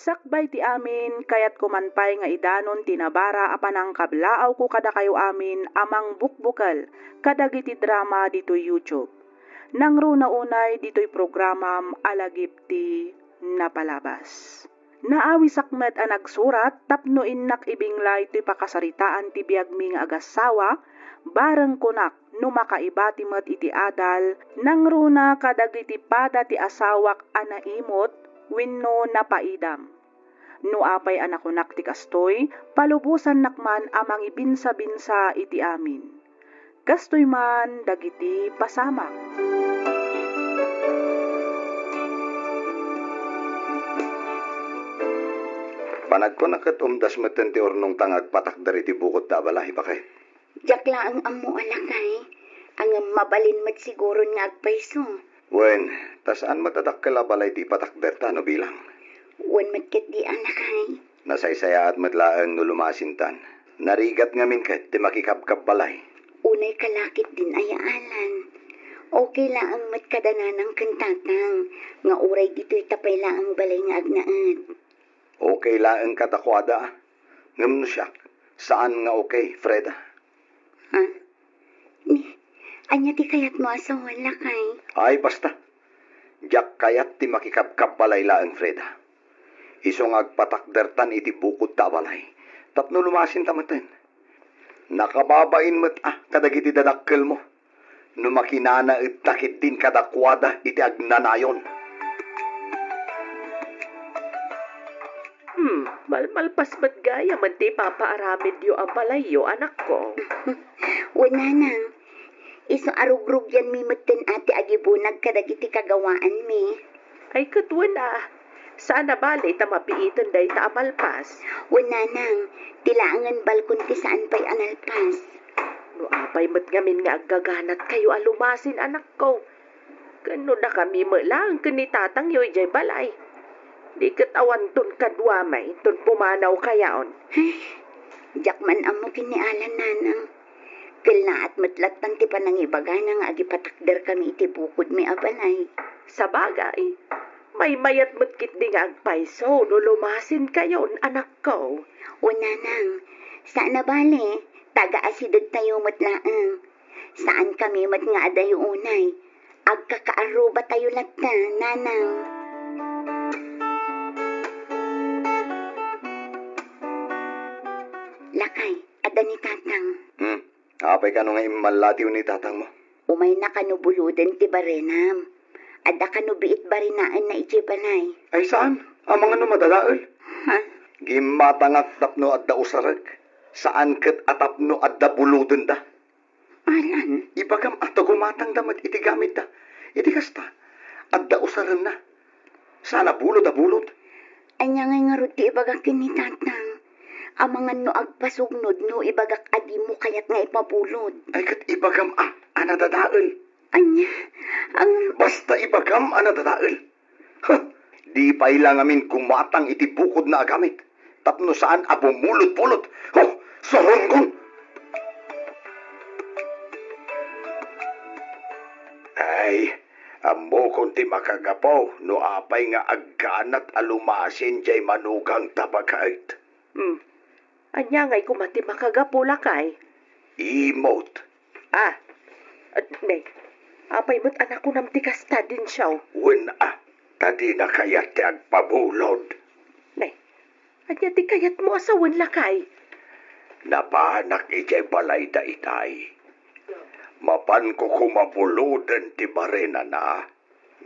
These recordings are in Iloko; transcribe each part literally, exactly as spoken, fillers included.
Sakbay ti amin, kayatko man pay nga idanon ti nabara a panangkablaawko kadakayo amin a mangbukbukel kadagiti drama ditoy YouTube. Nangruna unay ditoy programam a lagip ti napalabas. Naawisak met a nagsurat tapno innak ibinglay toy pakasaritaan ti biagmi nga agassawa, bareng kunak no makaibati met iti adal, nangruna kadagiti pada ti asawak a naimot wenno napaidam. No apay a nakunak ti kastoy, palubosannak man a mangibinsabinsa iti amin. Kastoy man dagiti pasamak. Panagkunak ket umdas metten ti urnongta nga agpatakder iti bukod ta a balay, baket. Diak laeng ammo a lakay, ngem mabalin met siguron nga agpayso. Wen, ta saan met a dakkel a balay ti ipatakderta no bilang. Wen met ketdi a lakay. Nasaysayaat met laeng no lumasintan. Narigat ngamin ket ti makikabkabbalay. Unay kalakit din a yaalan. Okay laeng met kada nanang ken tatang nga uray ditoy ta pay laeng balay nga agnaed. Okay laeng kadakuada, ngem no siak, saan nga okay, Freda. Ha? Ni, ania ti kayatmo a sawen, lakay? Ay, basta. Diak kayat ti makikabkabbalay laeng, Freda. Isu nga agpatakdertan iti bukod ta a balay, tapno lumasinta metten. Nakababain met a kadagiti dadakkelmo no makinanaedta ketdin kadakuada iti agnanayon. Hmm, malmalpas met gayam ti ipapaaramidyo a balayyo, anakko. Wen, nanang, isu a rugrugyanmi metten a ti agibunag kadagiti kagawaanmi. Ay, ket wen a, saan a bale ta mabiiten dayta a malpas. Wen, nanang, ti laengen balkon ti saan pay a nalpas. No apay met ngamin nga aggaganatkayo a lumasin, anakko, ken no dakami met laeng ken ni tatangyo idiay balay, di ket awanton kadua met inton pumanawkayon. Ay, diak man ammo ken ni Alan, nanang. Kellaat met lattan ti panangibagana nga agipatakderkami iti bukodmi a balay. Sabagay, maymayat met ketdi nga agpayso no lumasinkayon, anakko. O, nanang, saan a bale, taga-asidegtayo met laeng. Saankami met nga adayo unay. Agkakaarrubatayo latta, nanang. Lakay, adda ni tatang. Hmm. Apay kano nga immallatiw ni tatangmo? Umayna kano buloden ti barenam. Adda kano biit barenaenna idiay balay. Ay, saan? Amangan no madadael. Ha? Gimmatangak tapno adda usarek. Saan ket a tapno adda bulodenda. Alan. Ibagam a ta gumatangda met iti gamitda. Iti kasta, adda usarenna. Saan a bulod a bulod. Ania ngay ngarud ti ibagak ken ni tatang? Amangan no agpasugnod no ibagak a dimo kayat nga ipabulod. Ay, ket ibagam a, a nadadael. Ania? Ang Basta ibagam a nadadael. Huh! Di pay la ngamin gumatang iti bukodna a gamit tapno saan a bumulod-bulod. Huh! Saronggon! Ay, ammokon ti makagapu no apay nga agganat a lumasin diay manugangta, baket. Hmm. Ania ngay koma ti makagapu, lakay? Imot. Ah, at, ne, apay met a nakunam ti kasta, Dencio? Wen a, ta dina kayat ti agpabulod. Ne, ania ti kayatmo a sawen, lakay? Napanak idiay balayda itay. Mapanko koma buloden ti barenana,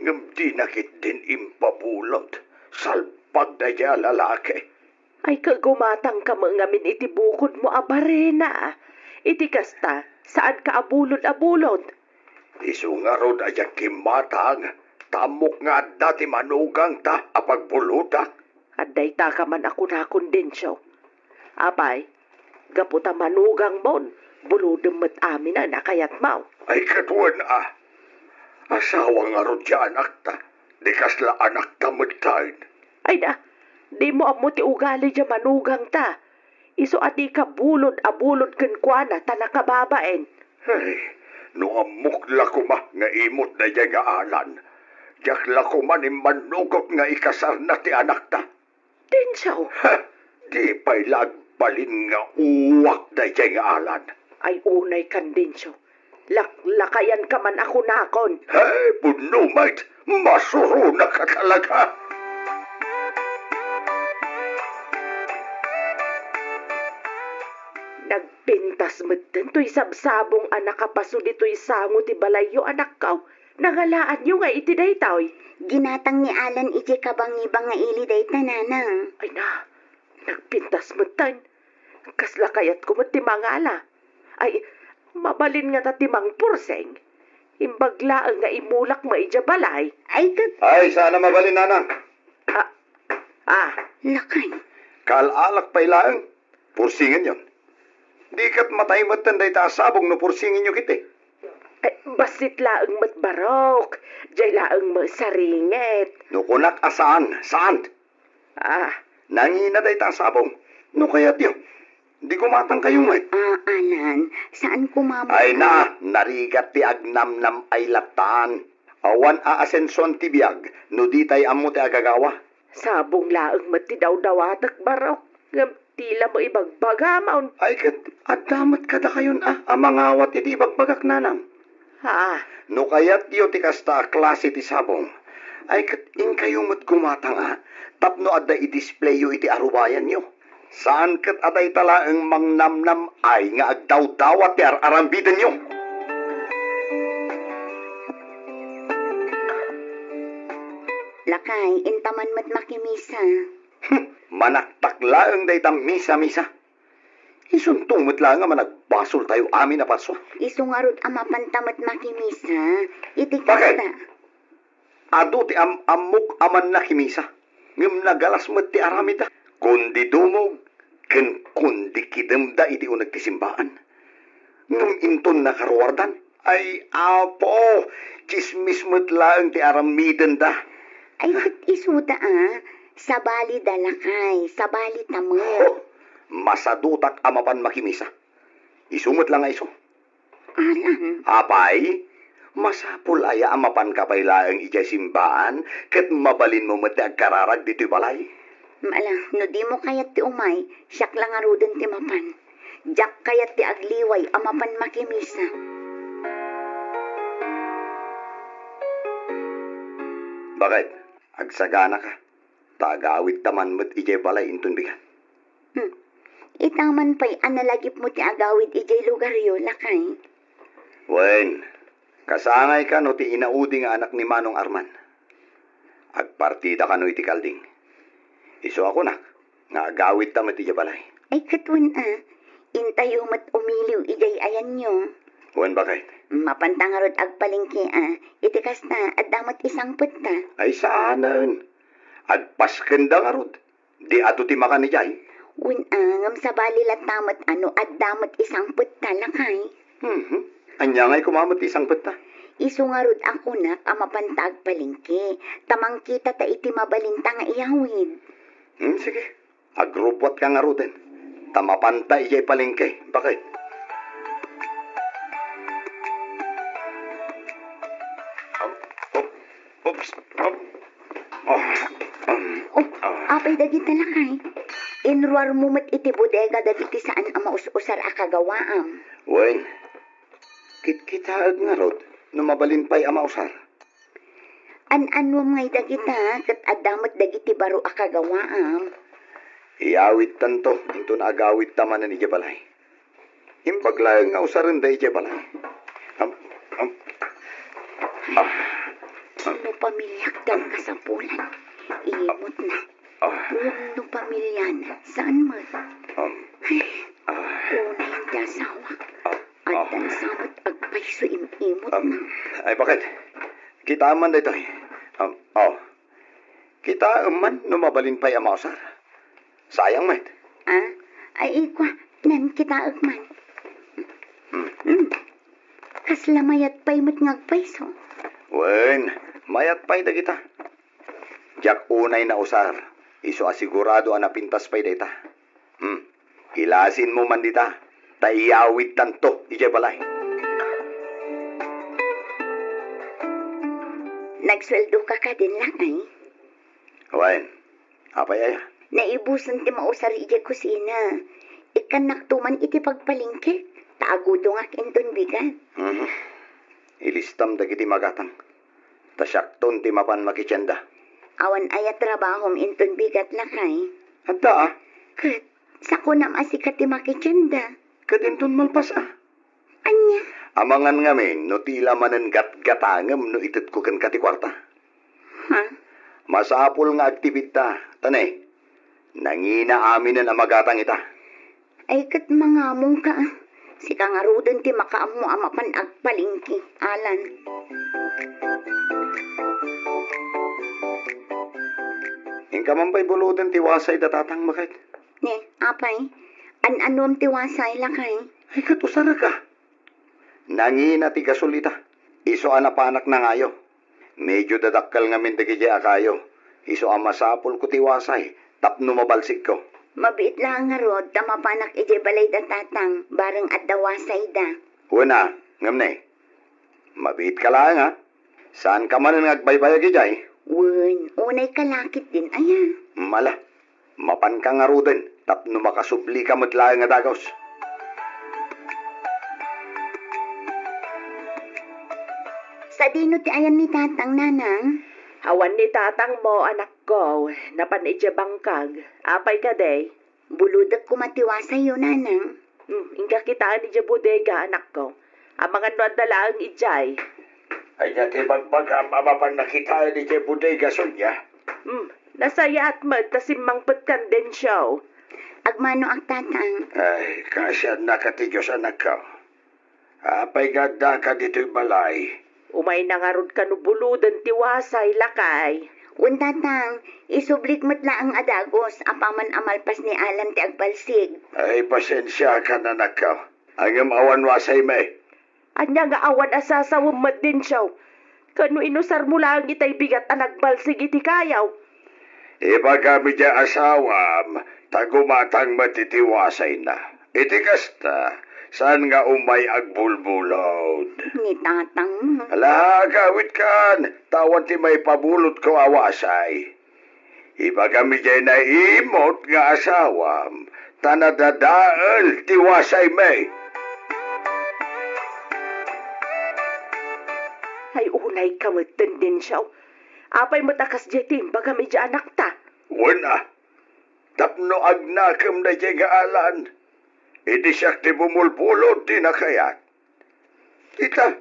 ngem dina ketdin impabulod. Salbag daydiay a lalaki. Ay, kagumatangka met ngamin iti bukodmo a barena. Iti kasta, saanka a bulod a bulod. Isu ngarud a diak gimmatang, ta ammok nga adda ti manugangta a pagbulodak. Adda itaka man a kunakon, Dencio. Apay, gapu ta manugangmon, bulodem met aminen a kayatmo. Ay, ket wen a, asawa ngarud ti anakta, di kasla anakta metten. Ay da, dimo ammo ti ugali diay manugangta. Isu a dika bulod a bulod kenkuana ta nakababain. Ay, no ammok la koma nga imot daydiay nga Alan, diak la koma immannugot nga ikasarna ti anakta. Dencio! Ha! Di pay la agbalin nga uwak daydiay nga alan. Ay, unay kan, Dencio. Laklakayanka man a kunakon. Hey, pudno met! Masuronaka talaga! Nagpintas metten toy sabsabong a nakapaso ditoy sango ti balayyo, anakko. Nangalaanyo nga iti daytoy? Ginatang ni Alan idiay kabangibang nga ili dayta, Nanang. Ay na, nagpintas metten. Kasla kayatko met ti mangala. Ay, mabalin ngata ti mangpursing. Imbag laeng nga imulak met idiay balay. Ay, ket Ay, saan a mabalin, Nanang. Ah, ah. Lakay. Kaal-alak pay laeng. Pursingenyon. Di ket matay metten dayta a sabong no pursingenyo ketdi. Ay, bassit laeng met, barok. Diay laeng met saringet. No kunak a saan, saan. Ah. Nangina dayta a sabong. No kayatyo, di gumatangkayo met. Ah, Alan, saan koma met Ay na, narigat ti agnamnam ay lattan. Awan a asensuan ti biag no ditay ammo ti agagawa. Sabong laeng met ti dawdawatek, barok. Ngem tila met ibagbagam. Ay ket, adda met kadakayon a, a mangawat iti ibagbagak, Nanang. Ha? No kayatyo ti kasta a klase ti sabong, ay ket inkayo met gumatang a, tapno adda i-displayyo iti arubayanyo. Saan ket a dayta laeng mangnamnam-ay nga agdawdawat ti ar-arambidenyo. Lakay, intaman met makimisa. Hmm, manaktak laeng dayta misa-misa. Isunto met laeng a managbasoltayo amin a parsua. Isu ngarud a mapanta met makimisa, iti Bakit? kasta. Adu ti am-ammok a mannakimisa, ngem nagalas met ti aramidda. Kundi dumog, ken kundi kidemda iti uneg ti simbaan. Ngem inton nakaruardan, ay, Apo, tsismis met laeng ti aramidenda. Ay, ket isuda, a. Sabalida, lakay, sabalita met. Ho, masadutak a mapan makimisa. Isu met la nga isu. Alan. Apay, masapul aya a mapanka pay laeng idiay simbaan ket mabalinmo met ti agkararag ditoy balay? Ala, no dimo kayat ti umay, siak la ngaruden ti mapan. Diak kayat ti agliway a mapan makimisa. Bakit? Agsaganaka. Ta agawidta man met idiay balay inton bigat. Hmm. Ita man pay a nalagipmo ti agawid idiay lugaryo, lakay. Wen, kasangay kano ti inaudi nga anak ni Manong Arman. Agpartida kano iti kalding. Isu a kunak nga agawidta met idiay balay. Ay, ket wen a, intayo met umiliw idiay ayanyo. Wen, bakit? Mapanta ngarud agpalengke a, iti kasta, adda met isangpetta. Ay, saanen. Agpaskenda ngarud. Di adu ti makan idiay? Wen a, ngem sabali latta met a no adda met isangpetta, lakay. Mhm. Ania ngay koma met ti isangpetta? Isu ngarud a kunak a mapanta agpalengke, ta mangkitata iti mabalinta nga iyawid. Hmm, sige. Agrubbuatka ngaruden. Ta mapanta idiay palengke. Bakit? Oops. Oh, um, Oh, ah. Apay dagita, lakay? Inruarmo met iti bodega dagiti saan a maus-usar a kagawaam. Wen, kitkitaek ngarud no mabalin pay a mausar. An-anuam ngay dagita, ket adda met dagiti baro a kagawaam. Iyawidtanto inton agawidta manen idiay balay. Imbag laeng nga usarenda idiay balay. Am, am, ah, am. No pamiliak ti agkasapulan, imutna. Ah. Ngem no pamiliana, saan met? Am, Ay, ah. Unay ti asawak. Ah, ah. Addan sa met agpayso im-imutna. Am, ay, bakit? Kitaem man daytoy. Am, oh. Kitaem man no mabalin pay a mausar. Sayang met. Ah? Ay, ikua, nan kitaek man. Hmm. Hmm. Kasla mayat pay met nga agpayso. Wen, mayat pay dagita. Diak unay nausar. Isu a sigurado a napintas pay dayta. Hmm. Ilasinmo man dita, ta iyawidtanto idiay balay. Nagsueldoka kadin, lakay? Wen, apay aya? Naibusen ti mausar idiay kusina. Ikkannakto man iti pagpalengke, ta agudongak inton bigat. Mhm. Ilistam dagiti magatang. Ta siakton ti mapan makitienda. Awan aya trabahom inton bigat, lakay? Adda, a. Ket, sakunam a sika ti makitienda. Ket inton malpas, a. Ania? Amangan ngamin no ti la manen gatgatangem no itedko kenka ti kuarta. Ha? Masapul nga agtipidta, ta ne, nangina aminen a magatang ita. Ay, ket mangamongka, a. Sika ngaruden ti makaammo a mapan agpalengke, Alan. Inka man pay buloden ti wasay da tatang, baket? Ne, apay, an-anuem ti wasay, lakay? Ay, ket usarek, a. Nangina ti gasol ita. Isu a napanak nangayo. Medio dadakkel ngamin dagiti a kayo. Isu a masapulko ti wasay tapno mabalsigko. Mabiit laeng ngarud ta mapanak idiay balay da tatang, bareng adda wasayda. Wen a, ngem ne, mabiitka laeng, a. Saanka manen nga agbaybayag idiay? Wen, unayka la ketdin aya? Ala, mapanka ngaruden tapno makasublika met laeng a dagus. Sadino ti ayan ni tatang, nanang? Awan ni tatangmo, anakko, napan idiay bangkag. Apay kadi? Bulodek koma ti wasayyo, nanang. Hmm, inka kitaen idiay bodega, anakko. Amangan no adda laeng idiay. Ania ti bagbagam a mapanna kitaen idiay bodega, Sonia? Hmm, nasayaat met ta simmangpetkan, Dencio. Agmanoak, tatang. Ay, kaasiannaka ti Dios, anakko. Apay nga addaka ditoy balay? Umayna ngarud kano buloden ti wasay, lakay. Wen, tatang, isublik met laeng a dagus apaman a malpas ni Alan ti agbalsig. Ay, pasensiakan, anakko. Ngem awan wasaymi. Ania nga awan a sasawem met, Dencio? Kano inusarmo laeng itay bigat a nagbalsig iti kayaw? Ibagam idiay asawam, ta gumatang met iti wasayna. Iti kasta, saan nga umay agbulbulod. Ni tatang. Ala, agawidkan, ta awan ti maipabulodko a wasay. Ibagam idiay naimut nga asawam, ta nadadael ti wasaymi. Ay, unayka met, Dencio. Apay met a kasdiay ti imbagam idiay anakta? Wen a, tapno agnakem daydiay nga Alan. Idi siak ti bumulbulod ti nakayat. Ita,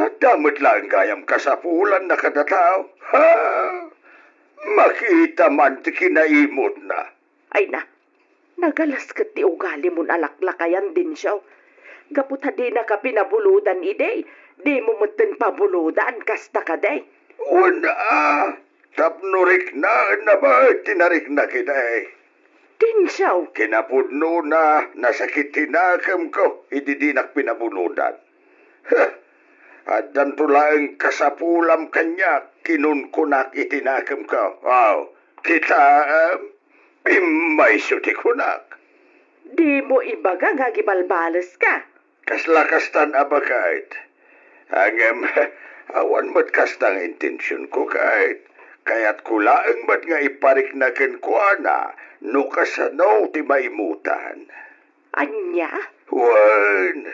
adda met laeng gayam kasapulanna kada tao. Ha? Makita man ti kinaimutna. Ay na, nagalas ket ti ugalimon a laklakayan, Dencio. Gapu ta dinaka pinabulodan idi, dimo metten pabulodan, kasta kadi? Wen a, tapno riknaenna met ti nariknak idi. Dencio! Kinapudnona, nasakit ti nakemko idi dinak pinabulodan. Huh! Addanto laeng kasapulam kaniak, kinunkunak iti nakemko. Aw, kitaem, pimmayso ti kunak. Dimo ibaga nga agibalbaleska. Kasla kastan a baket. Ngem, awan met kasta nga intensionko ket kayatko laeng met nga iparikna kenkuana no kasano ti maimutan. Ania? Wen,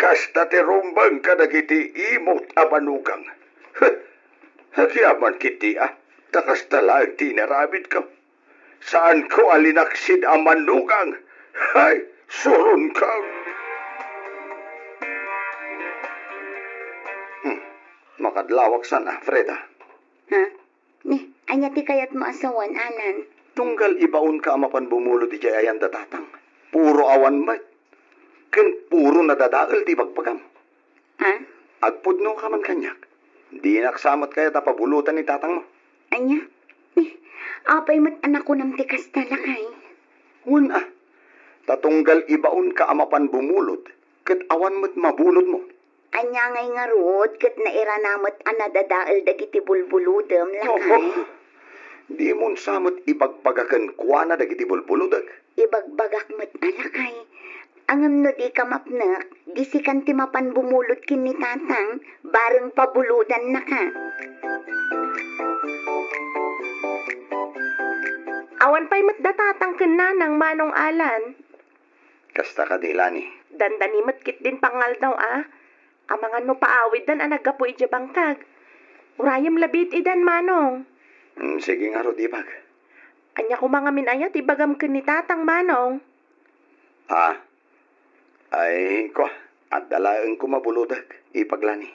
kasta ti rumbeng kadagiti imut a manugang. Huh, agyamankon idi a, ta kasta laeng ti inaramidko. Saanko a linaksid a manugang. Hay, suronko! Hmm, makadlawak sana, Freda. Ha? Ni, ania ti kayatmo a sawen, Alan? Tunggal ibaonka a mapan bumulod idiay ayan da tatang. Puro awan met. Ken puro nadadael ti ibagbagam. Ha? Agpudnoka man kaniak. Dinak sa met kayat a pabulodan ni tatangmo. Ania? Ni, apay met a nakunam ti kasta, lakay? Wen a, ta tunggal ibaonka a mapan bumulod, ket awan met mabulodmo. Ania ngay ngarud ket nairana met a nadadael dagiti bulbulodem, lakay? Oho. Dimon sa met ibagbaga kenkuana dagiti bulbulodek. Ibagbagak met a, lakay. Ngem no dika mapnek, di sikan ti mapan bumulod ken ni tatang, bareng pabulodannaka. Awan pay met da tatang ken nanang, Manong Alan. Kasta kadi, Lani? Dandani met ketdin pangaldaw a. Amangan no paawiddan a naggapu idiay bangkag. Urayem labiit idan, Manong. Mm, sige ngarud, Ipag. Ania koma ngamin aya ti ibagam ken ni Tatang, Manong? Ah, ay, kua, adda laeng koma bulodek, Ipag Lani.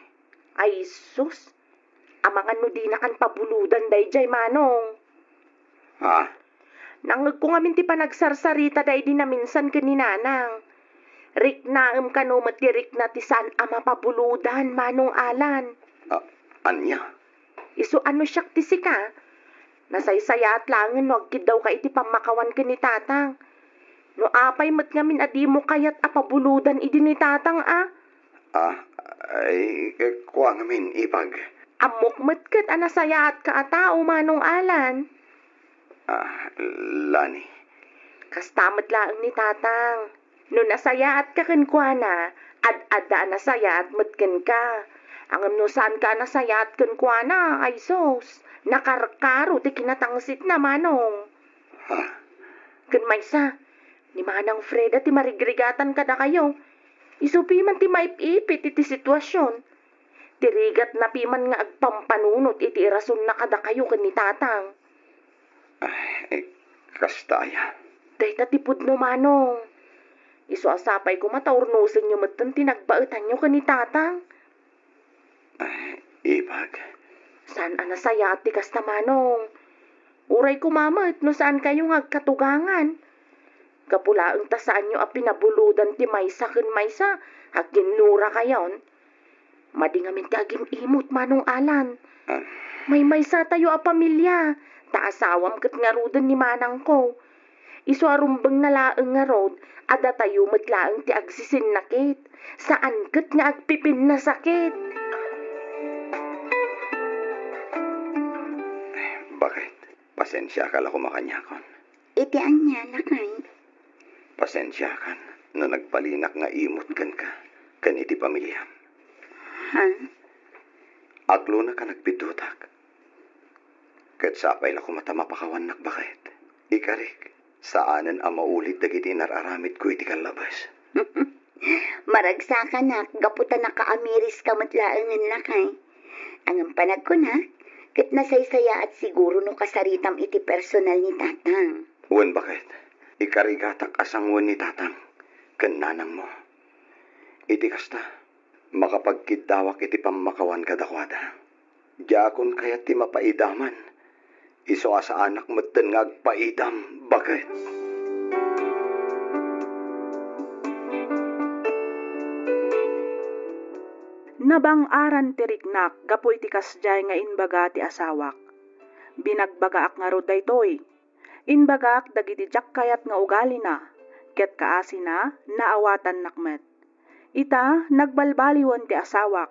Ay, sus. Amangan no dinakan pabuludan daydiay, Manong. Ha? Nangngegko ngamin ti panagsarsarita daydi naminsan ken ni Nanang. Riknaem kano met ti rikna ti saan a mapabuludan, Manong Alan. Ah, ania? Isu a no siak ti sika, nasaysayaat laengen no agkiddawka iti pammakawan ken ni Tatang. No apay met ngamin a dimo kayat a pabuludan idi ni Tatang a? Ah, ay, kua ngamin, Ipag. Ammok met ket a nasayaatka a tao, Manong Alan. Ah, Lani. Kasta met laeng ni Tatang. No nasayaatka kenkuana, ad-adda a nasayaat met kenka. Ngem no saanka a nasayaat kenkuana, ay sus, nakarkaro ti kinatangsitna, Manong. Ha? Ken maysa, ni Manang Freda ti marigrigatan kadakayo. Isu piman ti maip-ipit iti situasion. Ti rigatna piman nga agpampanunot iti irasonna kadakayo ken ni Tatang. Ay, kasta aya? Dayta ti pudno, Manong. Isu a sapay koma ta urnosenyo metten ti nagbaetanyo ken ni Tatang. Ay, Ipag. Saan a nasayaat ti kasta, Manong. Uray koma met no saankayo nga agkatugangan. Gapu laeng ta saanyo a pinabuludan ti maysa ken maysa, aginnurakayon. Madi ngamin ti agim-imot, Manong Alan. Ah. Maymaysatayo a pamilia, ta asawam ket ngaruden ni manangko. Isu a rumbengna laeng ngarud a datayo met laeng ti agsisinnakit, saan ket nga agpipinnasakit. Bakit? Pasensiaka la koma kaniakon. Iti ania, lakay? Pasensiakan no nagbalinak nga imot kenka ken iti pamiliam. Ha? Aglonak a nagbidutak. Ket sapay la koma ta mapakawannak baket. Ikarik, saanen a maulit dagiti inar-aramidko iti kallabes. Maragsakanak gapu ta nakaamiriska met laengen, lakay. Ngem panagkunak, ket nasaysayaat siguro no kasaritam iti personal ni Tatang. Wen, baket, ikarigatak a sangoen ni Tatang ken nanangmo. Iti kasta, makapagkiddawak iti pammakawan kadakuada. Diakon kayat ti mapaidaman. Isu a saanak metten nga agpaidam, baket. Nabang-aran ti riknak gapu iti kasdiay nga imbaga ti asawak. Binagbagaak ngarud daytoy. Imbagak dagiti diak kayat nga ugalina, ket kaasina, naawatannak met. Ita, nagbalbaliwen ti asawak.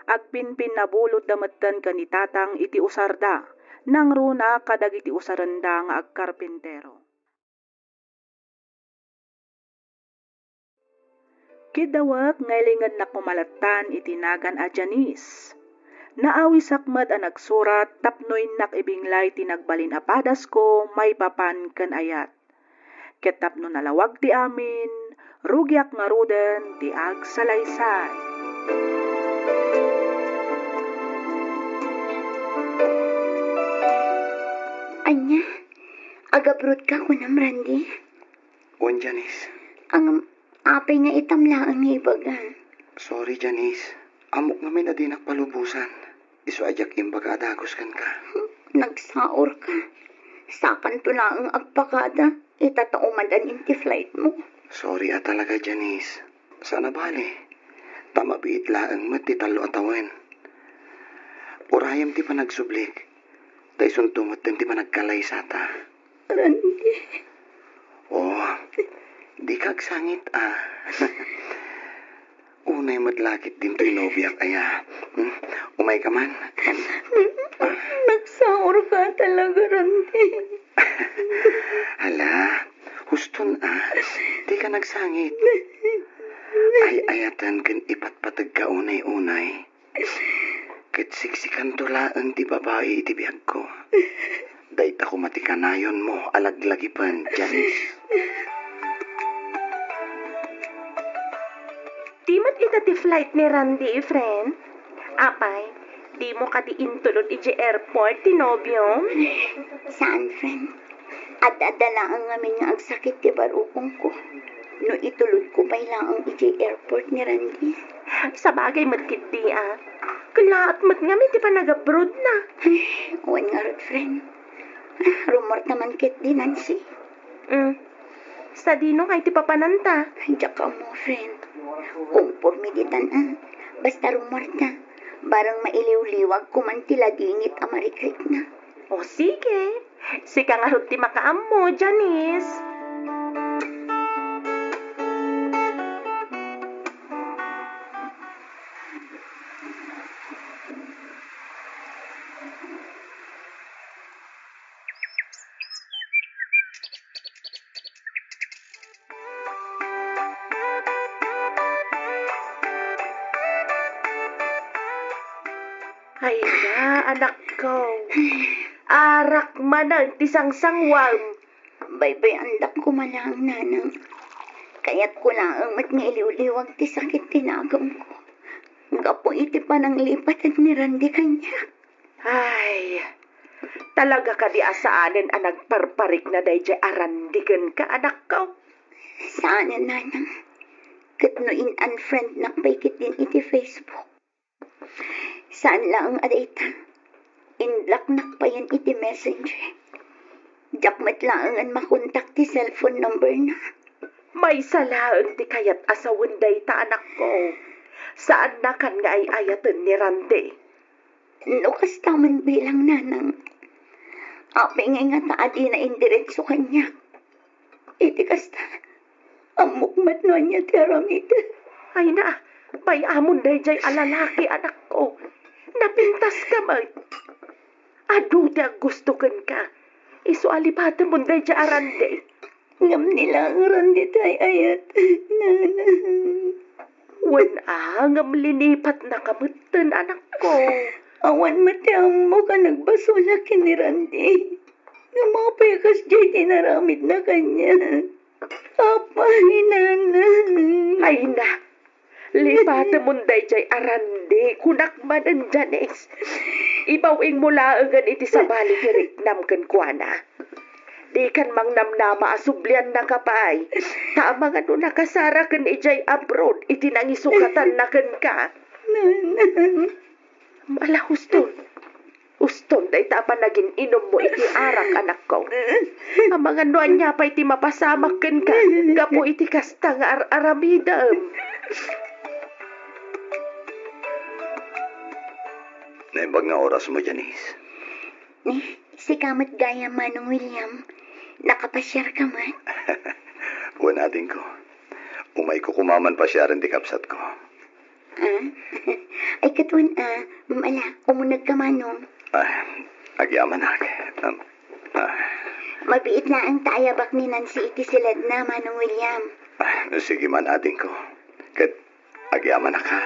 Agpinpinnabulotda metten ken ni Tatang iti usarda, nangruna kadagiti usarenda nga agkarpintero. Kiddawek nga ilingennak koma lattan iti nagan a Janice. Naawisak met a nagsurat tapno innak ibinglay ti nagbalin a padasko maipapan ken ayat. Ket tapno nalawag ti amin, rugiak ngaruden ti agsalaysay. Ania? Agabrotka kunam, Randy? Wen, Janice. Ngem, apay nga itam laeng nga ibaga? Sorry, Janice. Ammok ngamin a dinak palubosan. Isu a diak imbaga a dagus kenka. Nagsaorka. Sakanto laeng agpakada. Ita ta umadan iti flight mo. Sorry a talaga, Janice. Saan a bale. Ta mabiit laeng met ti tallo a tawen. Urayem ti panagsublik. Ta isunto metten ti panagkalaysata. Randy. Oh, dika agsangit, a. Unay met la ketdin toy nobiak, aya. Hmm? Umayka man. Nagsaorka talaga, Randy. Hala, huston, a. Dika agsangit. Ay-ayaten ken ipatpategka unay-unay. Ket siksikanto laeng ti babai iti biagko. Dayta koma ti kanayonmo a laglagipen, Janice. Di met ita ti flight ni Randy, friend? Apay, dimo kadi intulod idiay airport ti nobiom? Saan, friend? Adda-adda laeng ngamin nga agsakit ti barukongko no itulodko pay laeng idiay airport ni Randy. Sabagay met ketdi a. Kellaat met ngamin ti panagabroadna. Ay, wen ngarud, friend. Rummuarta man ketdi, Nancy. Mm. Sadino ngay ti papananta? Ay, diak ammo, friend. Komporme ditan a. Basta rummuarta. Barang mailiwliwagko man ti ladingit a marikrikna. O, sige. Sika ngarud ti makaammo, Janice. Ay na, anakko. Arak manen ti sangsangwam. Baybay-andak koma laeng, nanang. Kayatko laeng met nga iliwliwag ti sakit ti nagemko. Gapu iti pananglipaten ni Randy kaniak. Ay, talaga kadi a saanen a nagparparikna daydiay a Randy kenka, anakko? Saanen, nanang. Ket no in-unfriendnak pay ketdin iti Facebook, saan laeng a dayta, in-blocknak payen iti Messenger. Diak met laengen makontak ti cellphone numberna. Maysa laeng ti kayat a sawen dayta, anakko. Saannakan nga ay-ayaten ni Randy. No kasta man bilang, nanang, apay ngay ngata a dina indiretso kaniak? Iti kasta, ammok met no ania ti aramid. Ay na, bay-amon daydiay a lalaki, anakko. Napintaska met. Adu ti aggusto kenka. Isu a lipatemon daydiay a Randy. Ngem ni laeng Randy ti ay-ayat, nanang. Wen a, ngem linipatnaka metten, anakko. Awan met ti ammok a nagbasolak ken ni Randy. Ngem apay a kasdiay ti inaramidna kaniak? Apay, nanang. Ay na, lipatemon daydiay a Randy, kunak manen, Janice. Ibaw-ingmo laengen iti sabali ti riknam kenkuana. Dikan mangnamnama a subliannaka pay, ta amangan no nakasaraken idiay abroad iti nangisukatanna kenka. Nanang. Ala, huston. Huston dayta a panagin-inummo iti arak, anakko. Amangan no ania pay ti mapasamak kenka gapu iti kasta nga ar-aramidem. Naimbag nga orasmo, Janice. Ni, sika met gayam, Manong William. Nakapasiarka met? Wen, adingko. Umayko koma man pasiaren ti kabsatko. Ah? Ay, ket wen a, mm, ala, umunegka, Manong. Ah, agyamanak. Um, ah. Mabiit laeng ta ayabak ni Nancy iti siledna, Manong William. Ah, sige man, adingko. Ket agyamanak, ha?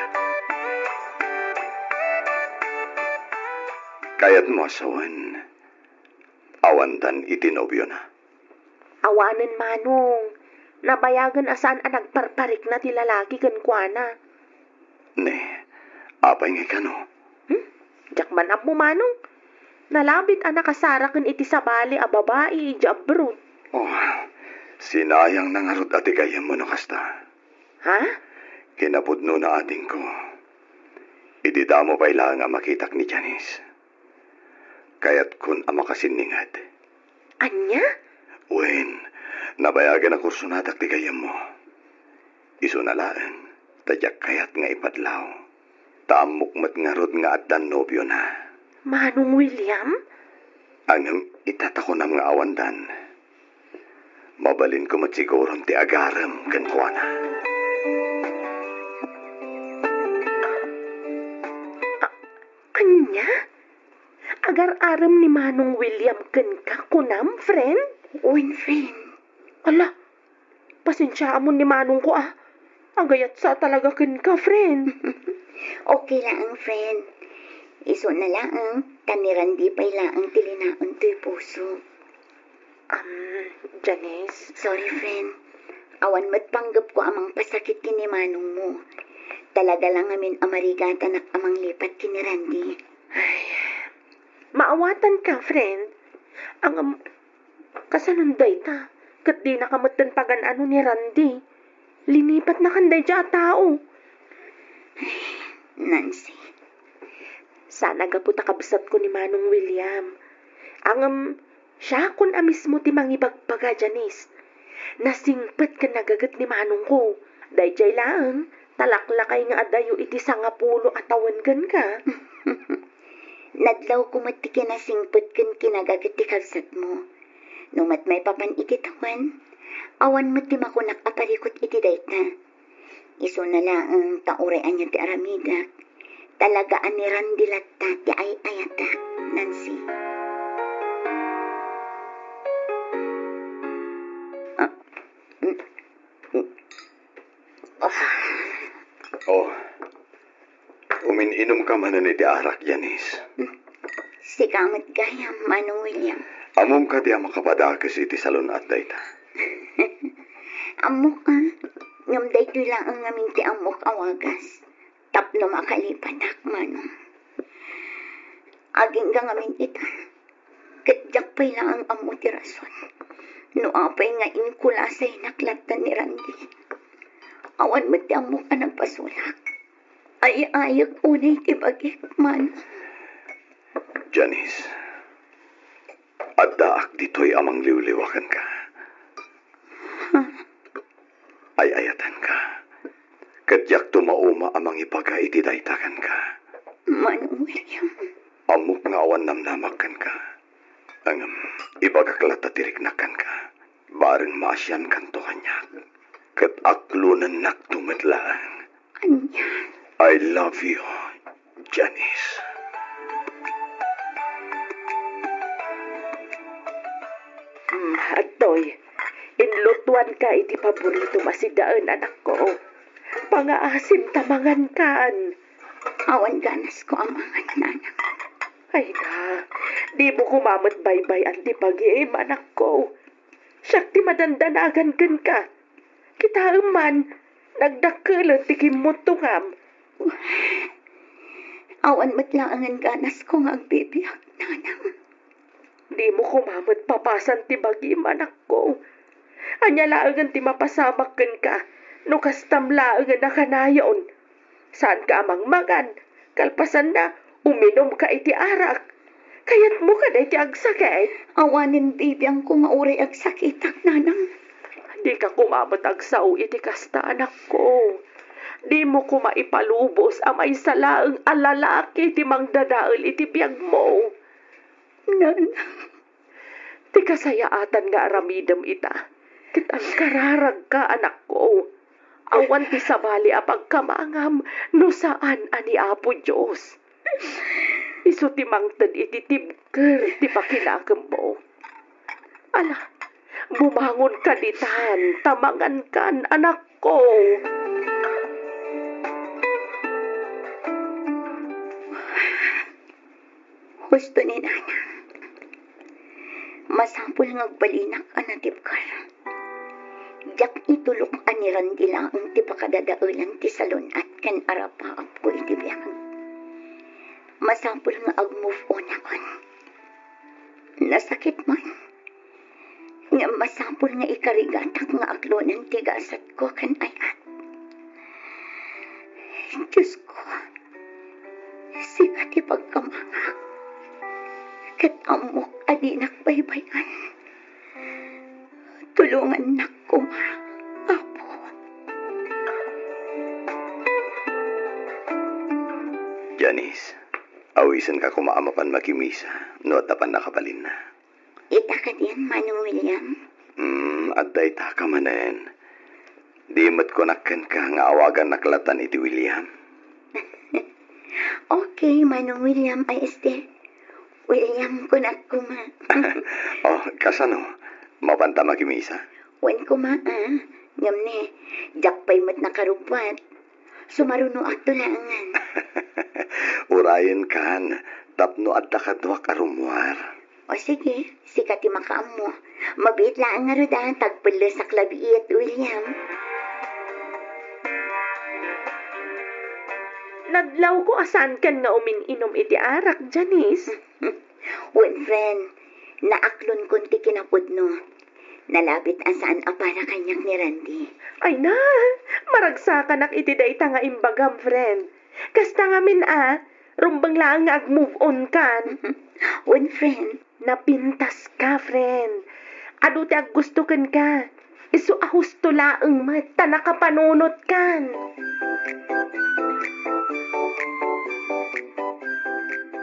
Kayatmo a sawen, awandan iti nobiona? Awanen, Manong. Nabayagen a saan a nagparparikna ti lalaki kenkuana. Ne, apay ngay kano? Hmm? Diak man ammo, Manong. Nalabit a nakasaraken iti sabali a babai idiay abroad. Oh, sinayangna ngarud a ti gayyemmo no kasta. Ha? Kinapudnona, adingko. Idi damo pay laeng a makitak ni Janice, kayatkon a makasinninget. Ania? Wen, nabayagen a kursonatak ti gayyemmo. Isuna laeng, ta diak kayat nga ipadlaw. Ta ammok met ngarud nga addan nobiona. Manong William? Ngem ita ta kunam nga awandan, mabalinko met siguron ti agarem kenkuana. A-, ania? Agar-arem ni Manong William kenka, kunam, friend? Wen, friend. Ala, pasensiaamon ni Manongko, a. Agayat sa talaga kenka, friend. Okay laeng, friend. Isuna laeng, Ta ni Randy pay laeng ti linaen toy puso. Um, Janice? Sorry, friend. Awan met panggepko a mangpasakit ken ni manongmo. Talaga la ngamin a marigatanak a manglipat ken ni Randy. Ay, maawatanka, friend. Ang, um, kasanon dayta, ket dinaka metten pagan-ano ni Randy. Linipatnakan daydiay a tao. Ay, Nancy. Sana gapu ta kabsatko ni Manong William. Ngem, siakon a mismo ti mangibagbaga, Janice. Nasingpet ken nagaget ni manongko. Daydiay laeng, talaklakay nga adayo iti sangapulo a tawen kenka. Nadlawko met ti kinasingpet ken kinagaget ti kabsatmo. No met maipapan iti tawen, awan met ti makunak a parikut iti dayta. Isuna laeng ta uray ania ti aramidek, talaga a ni Randy latta ti ay-ayatek, Nancy. Ah, mm, mm. Ah. Oh. Umin-inumka manen iti arak, Janice. Sika met gayam, Manong William. Ammom kadi a makapadakes iti salun-at dayta? Ammok, a. Ngem daytoy laeng ngamin ti ammok a wagas. Tapno makalipatak, Manong. Agingga ngamin ita. Ket diak pay laeng ammo ti rason no apay nga inkulasaynak latta ni Randy. Awan met ti ammok a nagpasulak. Ay-ayek unay ti bagik, Manong. Janice, addaak ditoy a mangliwliwa kenka. Ha? Ay-ayatenka. Ket diakto mauma a mangibaga iti dayta kenka. Manong William. Ammok nga awan namnamak kenka. Ngem, ibagak latta ti riknak kenka. Bareng maasiankanto kaniak. Ket aklonennakto met laeng. Ania? I love you, Janice. Mm, adtoy, inlutoanka iti paboritom a sidaen, anakko. Pangaasim ta mangankan. Awan ganasko a mangan, nanang. Ay na, dimo koma met baybay-an ti bagim, anakko. Siak ti madandanagan kenka. Kitaem man, nagdakkelen ti kimmuttongam. Awan met laengen ganasko nga agbibiag, nanang. Dimo koma met papasan ti bagim, anakko. Ania laengen ti mapasamak kenka no kastam laengen a kanayon? Saanka a mangmangan, kalpasanna, uminumka iti arak. Kayatmo kadi ti agsakit? Awanen bibiangko nga uray agsakitak, nanang. Dika koma met agsao iti kasta, anakko. Dimo koma ipalubos a maysa laeng a lalaki ti mangdadael iti biagmo. Nanang. Ti kasayaatan nga aramidem ita, ket agkararagka, anakko. Awan ti sabali a pagkamangam no saan a ni Apo Dios. Isu ti mangted iti tibker ti pakinakemmo. Ala, bumangonka ditan, ta mangankan, anakko. Husto ni Nanang. Masapul nga agbalinak a natibker. Diak itulok a ni Randy laeng ti pakadadaelan ti salun-at ken arapaapko iti biag. Masapul nga ag-move on akon. Nasakit man. Ngem masapul nga ikarigatak nga aklonen ti gasatko ken ay-at. Diosko, sika ti pagkamangak, ket ammok a dinak baybay-an. Tulongannak koma, Apo. Janice, awisenka koma a mapan makimisa no adda pannakabalinna. Ita kadin, Manong William? Hmm, adda ita ka manen. Di met kunak kenka nga awagannak latan iti William. Okay, Manong William, ay este. William, kunak koma. Oh, kasano? Mapanta makimisa? Wen koma, a. Ngem ne, diak pay met nakarubbuat. Sumarunoakto laengen. Urayenkan, Tapno adda kaduak a rummuar. O sige, sika ti makaammo. Mabiit laeng ngarud a tagpellesak labiit, William. Nadlawko a saankan nga umin-inum iti arak, Janice. Wen, friend, naaklonkon ti kinapudno. Nalabit a saan a para kaniak ni Randy. Ay na, maragsakanak iti dayta nga imbagam, friend. Kasta ngamin a, rumbeng laeng nga ag-move on kan. Wen, friend. Napintas ka, friend. Adu ti aggusto kenka. Isu a husto laeng met ta nakapanunot kan.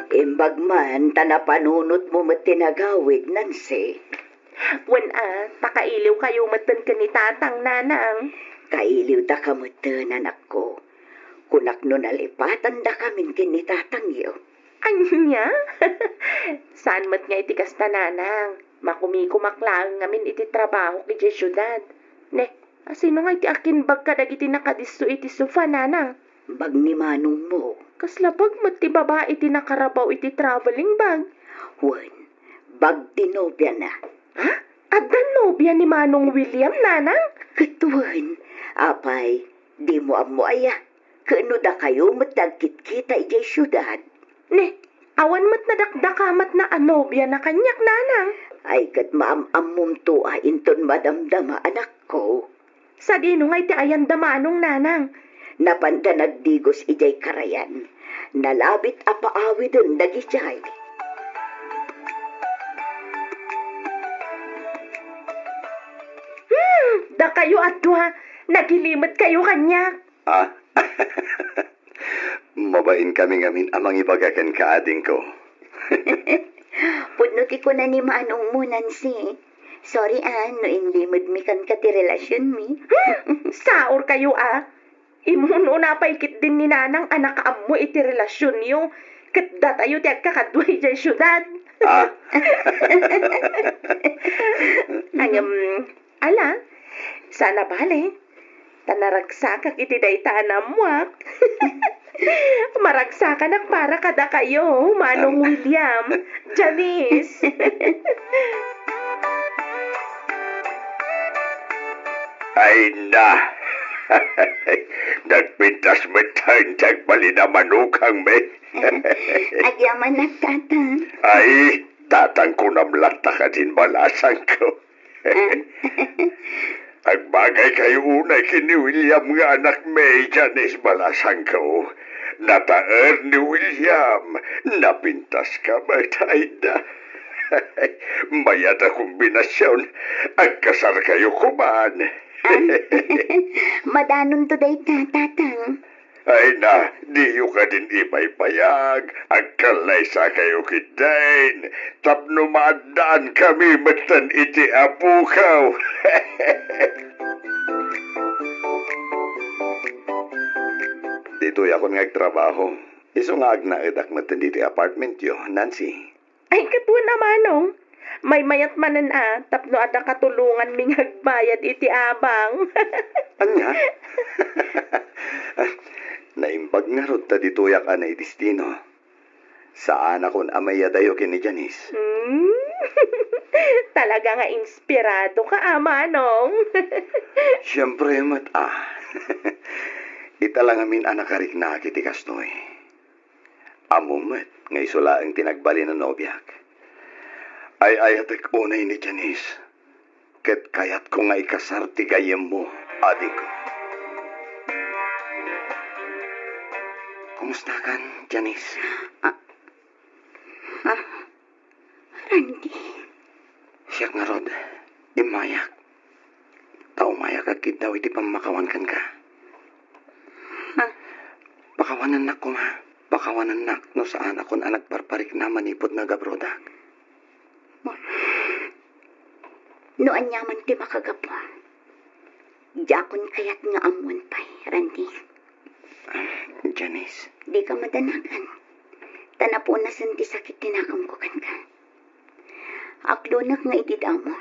Imbag man ta napanunotmo met ti nagawid, Nancy. Wen a, ta kailiwkayo metten ken ni Tatang, Nanang. Kailiwtaka metten, anakko. Kunak no nalipatandakamin ken ni Tatangyo. Ania? Saan met nga iti kasta, Nanang. Makumikumak laeng ngamin iti trabahok idiay siudad. Ne, asino nga iti akimbag kadagiti nakadisso iti sofa, Nanang? Bag ni manongmo. Kasla bag met ti babai ti nakarabaw iti traveling bag? Wen, bag ti nobiana. Ha? Adda nobia ni Manong William, Nanang? Ket wen, apay, dimo ammo aya? Ket no dakayo met ti agkitkita idiay siudad? Ne, awan met nadakdakamatna a nobiana kaniak, Nanang. Ay, ket maam-ammomto a inton madamdama, anakko. Sadino nga iti ayan da manong, Nanang? Napanda nagdigos idiay karayan. Nalabit a paawiden dagidiay. Hmm, dakayo a dua, nagilimetkayo kaniak. Ah? Mabain kami ngamin a mangibaga kenka, adingko. Pudno ti kuna ni manongmo, Nancy. Sorry, ah, no inlimedmi kenka ti relasionmi. Hmm, saorkayo, ah. Imun-una pay ketdin ni Nanang a nakaammo iti relasionyo, ket datayo ti agkakadua idiay siudad. Ah? Ngem, ala, saan a bale, ta naragsakak iti dayta a naammoak. Maragsakanak para kadakayo, Manong William, Janice. Ay na! Nagpintas met ti agbalin a manukangmi. Agyamanak, Tatang. Ay, Tatang, kunam latta kadin, balasangko. Agbagaykayo unay ken ni William nga anakmi, Janice, balasangko. Nataer ni William, napintaska met, ay na. Mayat a kombinasion, agkasarkayo koman. Ah, madanonto dayta, Tatang. Ay na, diyo kadin ipaypayag, agkallaysakayo ketdin, tapno maaddaankami metten iti apokaw. Ditoyakon nga agtrabaho, isu nga agnaedak metten ditoy apartmentyo, Nancy. Ay, ket wen a manong, maymayat manen a tapno adda katulonganmi nga agbayad iti abang. Ania? Naimbag ngarud ta ditoyak a naidestino. Saanakon a maiyadayo ken ni Janice. Hmm? Talaga nga inspirado ka, a manong. Siempre met, ah. Ita la ngamin a nakariknaak iti kastoy. Ammom met nga isu laeng ti nagbalin a nobiak. Ay-ayatek unay ni Janice, ket kayatko nga ikasar ti gayyemmo, adingko. Kumustakan, Janice? Ah, ah, Randy. Siak ngarud, immayak. Ta umayak agkiddaw iti pammakawan kenka. Ha? Pakawanennak koma, pakawanennak no saanakon a nagparparikna manipud nga agabrodak. No aniaman ti makagapu, diakon kayat nga ammuen pay, Randy. Janice. Dika madanagan. Ta napunasen ti sakit ti nakemko kenka. Aklonek nga idi damo,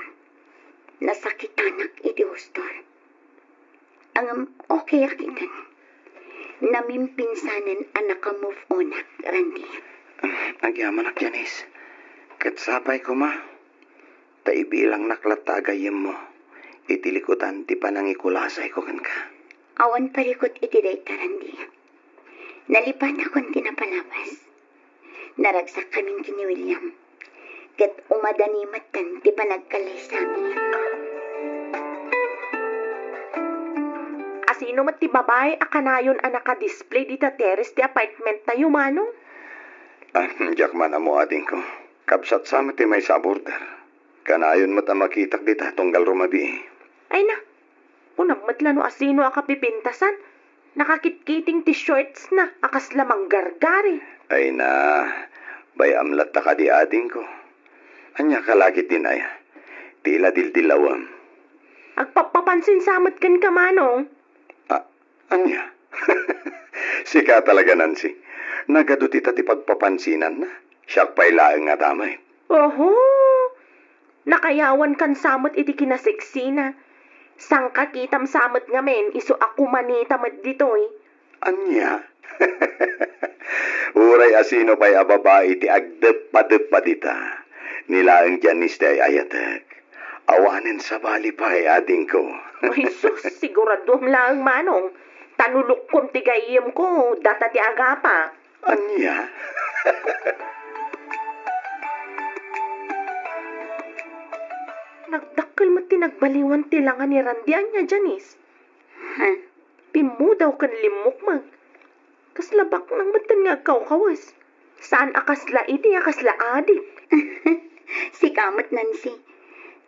nasakitanak iti husto. Ngem okay ak iten. Namimpinsanen a naka-move on ak, Randy. Agyamanak, Janice. Ket sapay koma, ta ibilangnak latta a gayyemmo iti likudan ti panangikulasayko kenka. Awan parikut iti dayta, Randy. Nalipatakon ti napalabas. Naragsak kamin ken ni William. Ket umadani metten ti panagkallaysami. Asino met ti babai a kanayon a naka-display dita terrace ti apartment tayo, Manong? Ah, diak man ammo, adingko. Kabsat sa met ti maysa a border. Kanayon met a makitak dita tunggal rumabii. Ay na, kunam met la no asino a kapipintasan. Nakakitkiting ti shorts na a kasla manggargari. Ay na, bay-am latta kadi, adingko. Ania ka la ketdin aya? Ti ila dildillawem. Agpappapansin sa met kenka, Manong. Ah, ania? Sika talaga, Nancy. Nagadu dita ti pagpapansinanna. Siak pay laeng nga damay. Oho! Nakayawankan sa met iti kinaseksina. Sangkakitam sa met ngamin isu a kumanita met ditoy. Ania? Uray asino pay a babai ti agdeppadeppa dita. Ni laeng Janice ti ay-ayatek. Awanen sabali pay, adingko. Ay sus, siguraduam laeng, Manong. Tanulokkom ti gayyemko, data ti agapa. Ania? Nagdakkel met ti nagbaliwan ti langa ni Randy. Ania, Janice? Ha? Pimmudaw ken limmukmeg. Kasla baknang metten nga agkawkawes. Saan a kasla idi a kasla adik. Sika met, Nancy.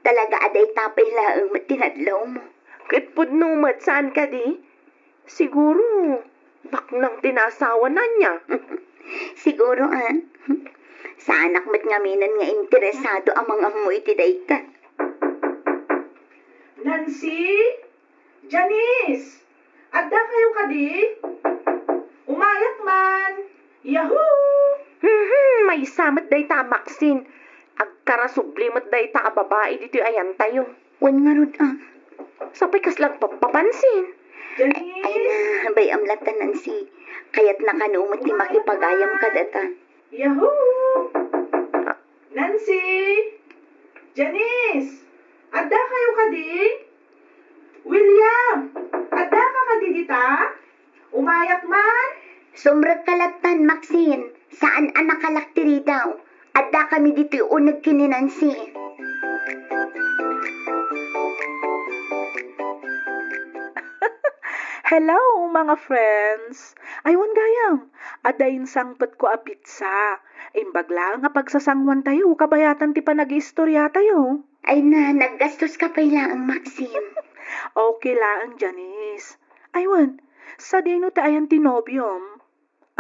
Talaga a dayta pay laeng met ti nadlawmo. Ket pudno met, saan kadi? Siguro, baknang ti naasawan, ania? Siguro, ah. Saanak met ngaminen nga interesado a mangammo iti dayta. Nancy? Janice! Adda kayo kadi? Umayak man! Yahoo! Mhm, maysa met dayta a Maxine. Agkarasubli met dayta a babai ditoy ayantayo. Wen ngarud, ah. Sapay kasla agpappapansin. Janice! Ay na, bay-am latta, Nancy. Kayatna kano met ti makipagayam kadata. Yahoo! Nancy! Janice! Adda kayo kadi? William! Adda ka kadi dita? Umayak man? Sumrek ka lattan, Maxine. Saan a nakalak ti ridaw. Adda kami ditoy uneg ken ni Nancy. Hello, mga friends! Ay, wen gayam, adda insangpetko a pizza. Imbag laeng a pagsasanguantayo, kabayatan ti panagiistoriatayo. Ay na, naggastos ka pay laeng, Maxine. Okay laeng, Janice. Ay wen, sadino ti ayan ti nobiom?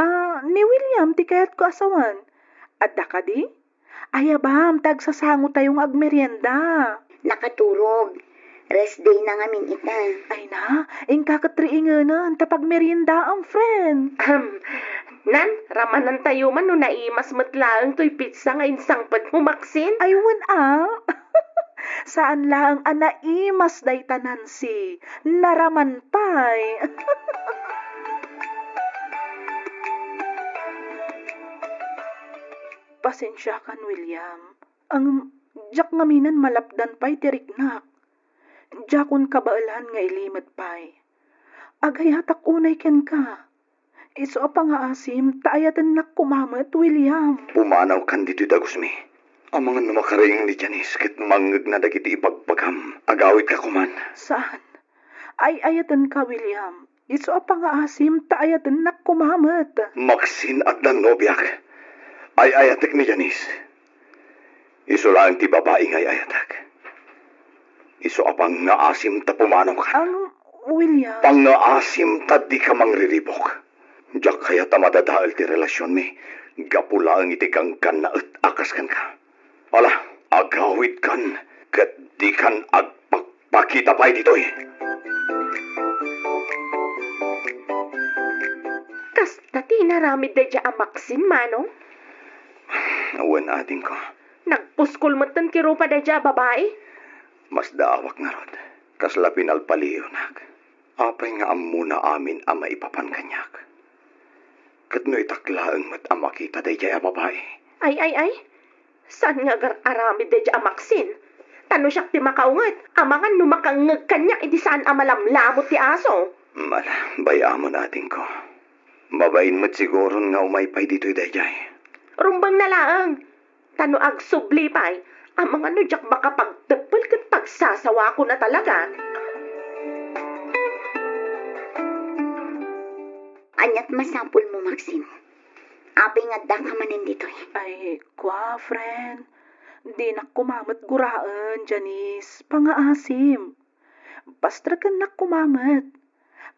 Ah, ni William ti kayatko a sawen. Adda kadi? Ayabam, ta agsasangotayo nga agmerienda. Nakaturog. Rest day na ngamin ita. Ay na, inka ket riingenen ta pagmeriendaam, friend. Ahem. Nan, ramanantayo man no naimas met laeng toy pizza nga insangpetmo, Maxine. Ay, wen a. Saan laeng a naimas dayta, Nancy. Naraman pay. Pasensiakan, William. Ngem, diak ngaminen malapdan pay ti riknak. Diakon kabaelan nga ilimed pay. Agayatak unay kenka. Isu a pangaasim ta ayatennak koma met, William. Pumanawkan ditoy dagusmi. Amangan no makariing ni Janice ket mangngegna dagiti ibagbagam. Agawidka koman. Saan? Ay-ayatenka, William. Isu a pangaasim ta ayatennak koma met. Maxine, addan nobiak. Ay-ayatek ni Janice. Isu laeng ti babai nga ay-ayatek. Isu a pangngaasim ta pumanawkan. Ang, William. Pangngaasim ta dika mangriribuk. Diak kayat a madadael ti relasionmi gapu laeng iti ganggannaet a kas kenka. Ala, agawidkan ket dikan agpakpakita pay ditoy. Kasta ti inaramid daydiay a Maxine, Manong? Wen, adingko. Nagpuskol metten ti rupa daydiay a babai? Masdaawak ngarud. Kasla pinalpaliiwnak. Apay nga ammona amin a maipapan kaniak? Ket no itak laeng met a makita daydiay a babai. Ay, ay, ay. Saan nga agar-aramid daydiay a Maxine? Ta no siak ti makaunget, amangan no makangngeg kaniak idi saan a malamlamot ti aso. Mala, bay-amon, adingko. Mabain met siguron nga umay pay ditoy daydiay. Rumbengna laeng. Ta no agsubli pay, amangan no diak makapagteppel ket pagsasawakona talaga. Aniat masapulmo, Maxine? Apay nga addaka manen ditoy? Ay, kua, friend. Dinak koma met guraen, Janice. Pangaasim. Pastrekennak koma met.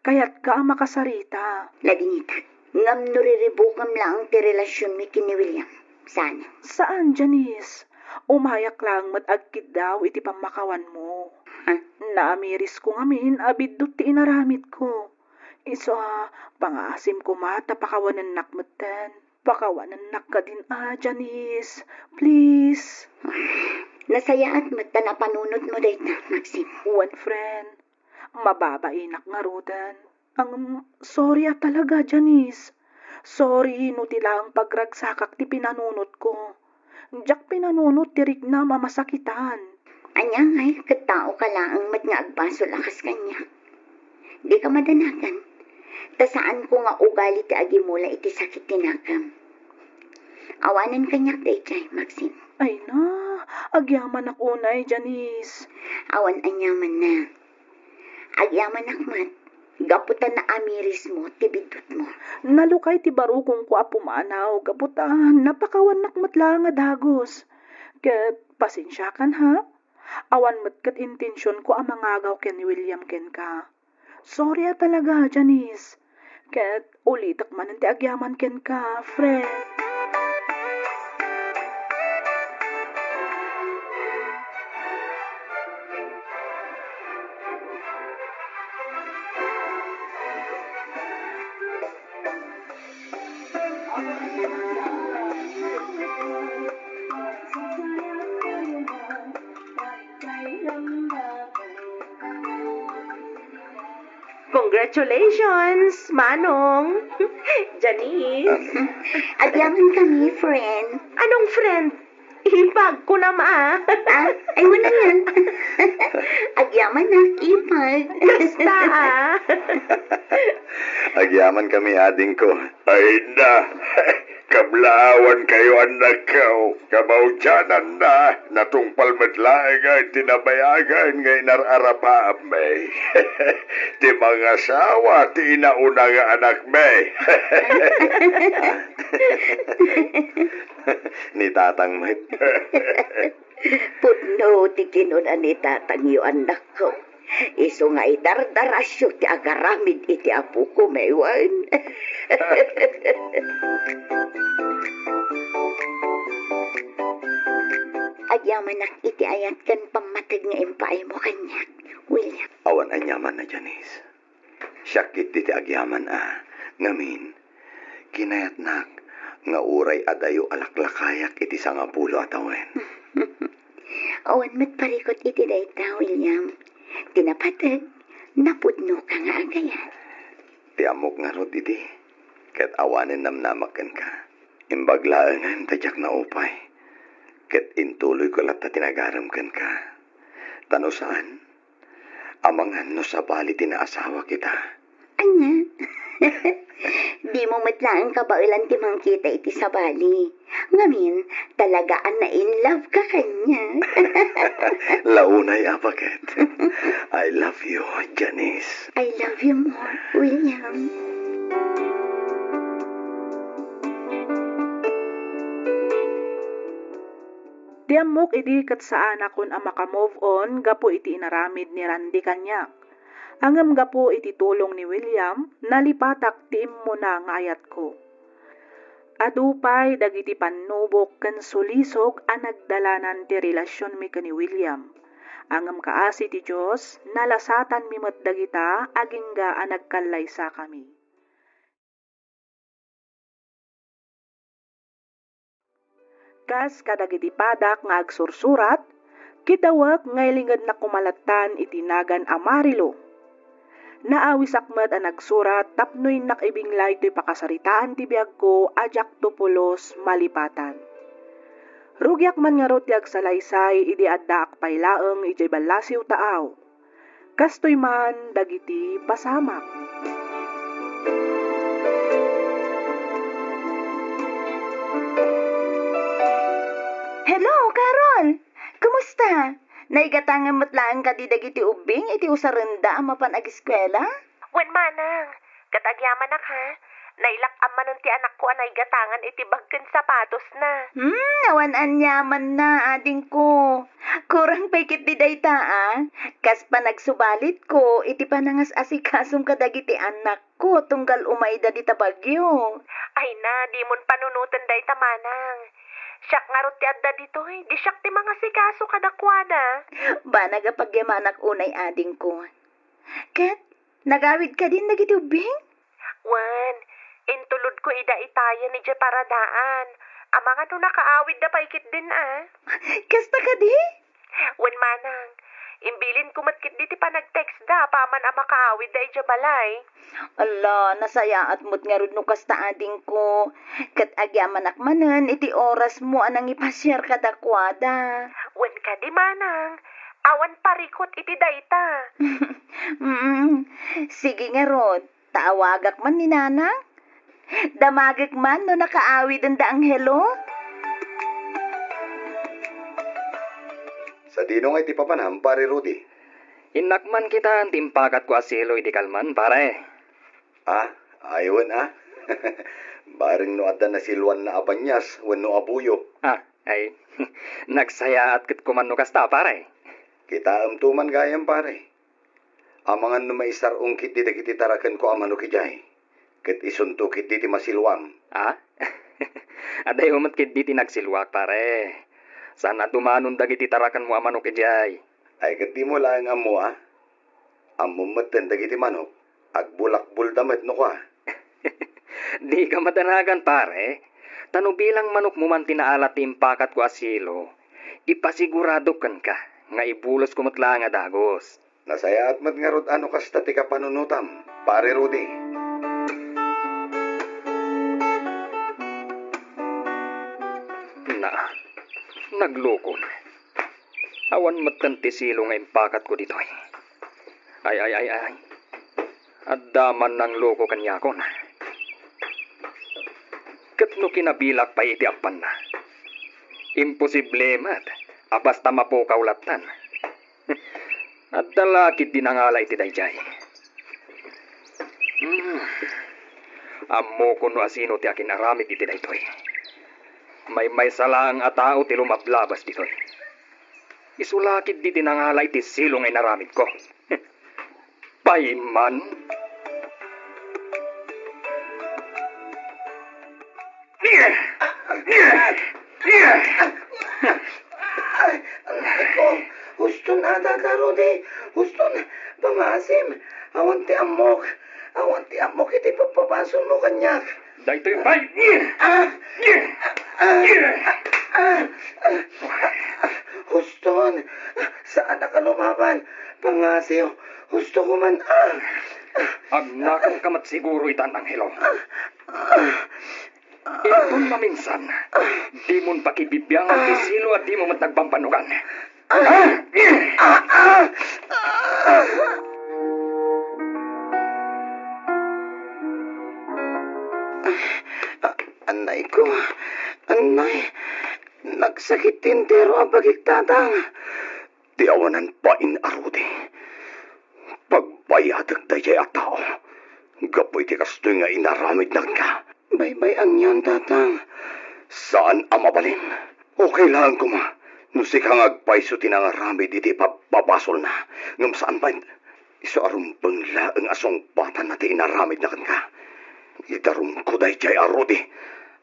Kayatka a makasarita. Ladingitak, ngem no riribukem laeng ti relasionmi ken ni William, saan? Saan, Janice. Umayak laeng met agkiddaw iti pammakawanmo. Ha? Naamirisko ngamin a biddut ti inaramidko. Isu a, pangaasim koma ta pakawanennak metten. Pakawanennak kadin a, Janice. Please. Nasayaat met ta napanunotmo dayta, Maxine. Wen, friend. Mababainak ngaruden. Ang, sorry a talaga, Janice. Sorry no ti laeng pagragsakak ti pinanunotko. Diak pinanunot ti riknam a masakitan. Ania ngay, ket tao ka laeng met nga agbasol a kas kaniak. Dika madanagan. Ta saanko nga ugali ti agimula iti sakit ti nakem. Awanen kaniak daydiay, Maxine. Ay na, agyamanak unay, Janice. Awan aniamanna. Agyamanak met, gapu ta naamirismo ti biddutmo. Nalukay ti barukongko a pumanaw, gapu ta napakawannak met laeng a dagus. Ket, pasensiakan, ha? Awan met ket intensionko a mangagaw ken ni William kenka. Sorry a talaga, Janice. Ket ulitek manen ti agyaman kenka, friend. Congratulations, Manong! Janice! Agyaman kami, friend. Anong friend? Ipag, kunam a. Ah, ay, wala yan. Agyamanak, ipag. Kasta, ah. Agyaman kami, adingko. Ay na, kablaawan kayo, annakko. Kamaudiananna, natungpal met laeng ti nabayagen nga inar-arapaammi. Ti mangasawa ti inauna nga anakmi. Ni tatang met. Pudno ti kinuna ni tatangyo, annakko. Isu nga idardarasyo ti agaramid iti apoko, maywan. Agyamanak iti ayat ken pammateg nga impaaymo kaniak, William. Awan aniamanna, Janice. Siak ketdi ti agyaman a, ngamin, kinayatnak nga uray adayo a laklakayak iti sangapulo a tawen. Awan met parikut iti dayta, William. Ti napateg, napudnoka nga agayat. Ti ammok ngarud idi, ket awanen namnamak kenka. Imbag laengen ta diak naupay, ket intuloyko latta ti nagarem kenka. Ta no saan, amangan no sabali ti naasawak ita. Ania? Dimo met laeng kabaelan ti mangkita iti sabali. Ngamin, talaga a na-in love ka kaniak. Launay a baket. I love you, Janice. I love you more, William. Ti ammok idi ket saanakon a maka-move on gapu iti inaramid ni Randy kaniak. Ngem gapu iti tulong ni William, nalipatak ti immuna nga ayatko. Adu pay dagiti pannubok ken sulisog a nagdalanan ti relasionmi ken ni William. Ngem kaasi ti Dios, nalasatanmi met dagita agingga a nagkallaysakami. Kas kadagiti padak nga agsursurat, kiddawek nga ilingednak koma lattan iti nagan a Marilu. Naawisak met a nagsurat tapno innak ibinglay toy pakasaritaan ti biagko a diakto pulos malipatan. Rugiak man ngarud ti agsalaysay idi addaak pay laeng idiay ballasiw taaw. Kastoy man dagiti pasamak. Hello, Carol! Kumusta? Naigatangan met laeng kadi dagiti ubbing iti usarenda a mapan ageskuela? Wen, manang. Ket agyamanak, ha? Nailak-am manen ti anakko a naigatangan iti bag ken sapatosna. Hmm, awan aniamanna, adingko. Kurang pay ketdi dayta, a. Kas panagsubalitko iti panangas-asikasom kadagiti anakko tunggal umayda dita bagyo. Ay na, dimon panunoten dayta, manang. Siak ngarud ti adda ditoy, di siak ti mangasikaso kadakuada. Banag a pagyamanak unay, adingko. Ket, nagawid kadin dagiti ubbing? Wen, intulodko ida itayen idiay paradaan. Amangan no nakaawidda pay ketdin, a. Kasta kadi? Wen, manang, imbilinko met ketdi ti panagtextda apaman a makaawidda idiay balay. Ala, nasayaat met ngarud no kasta, adingko. Ket agyamanak manen iti orasmo a nangipasiar kadakuada. Wen kadi, manang, awan parikut iti dayta. Mm, sige ngarud, ta awagak man ni Nanang. Damagek man no nakaawiden da Angelo. Sadino ngay ti papanam, Pare Rudy? Innak man kitaan ti impakatko a silo idi kalman, pare. Ah, ay wen, a. Bareng no adda nasiluanna a banias wenno a buyo. Ah, ay, nagsayaat ket kuman no kasta, pare. Kitaemto man gayam, pare. Amangan no maisar-ong ketdi dagiti tarakenko a manok idiay, ket isunto ketdi ti masiluam. Ah? Adayo met ketdi ti nagsiluak, pare. Saan a dumanon dagiti tarakenmo a manok idiay. Ay, ket dimo laeng ammo, a? Ammom metten dagiti manok, agbulakbolda met no kua. Dika madanagan, pare. Ta no bilang manokmo man ti naalat ti impakatko a silo, ipasiguradok kenka nga ibulosko met laeng a dagus. Nasayaat met ngarud a no kasta ti kapanunotam, Pare Rudy. Na, naglukon. Awan metten ti silo nga impakatko ditoy. Ay, ay, ay, ay. Adda man nangloko kaniakon. Ket no kinabilak pay iti appanna, imposible met a basta mapukaw lattan. Adda la ketdi nangala iti daydiay. Hmm. Ammokon no asino ti akin-aramid iti daytoy. Maymaysa laeng a tao ti lumablabas ditoy. Isu la ketdi ti nangala iti silo nga inaramidko. Payman. Ay, anakko, huston a, Tata Rudy, huston, pangaasim, awan ti ammok, awan ti ammok iti pagpabasolmo kaniak. Daytoy pay. Ah! Ah! Ah! Ah! Huston, saanak a lumaban, pangaasim, husto ko man, ah! Agnakan ka met siguro itan, Angelo. Inton maminsan, dimon pakibibiangan ti silo a dimo met nagbambannogan. Annay ko, annay, nagsakit ti entero a bagik, Tatang. Ti awanan bain a Rudy. Pagbayadek daydiay a tao gapu iti kastoy nga inaramidna kenka. Baybay-anyon, Tatang. Saan a mabalin. Okay laeng koma no sika nga agpayso ti nangaramid iti pagpabasolna. Ngem saan met. Isu a rumbeng laeng a sungbatanna ti inaramidna kenka. Idarumko daydiay a Rudy.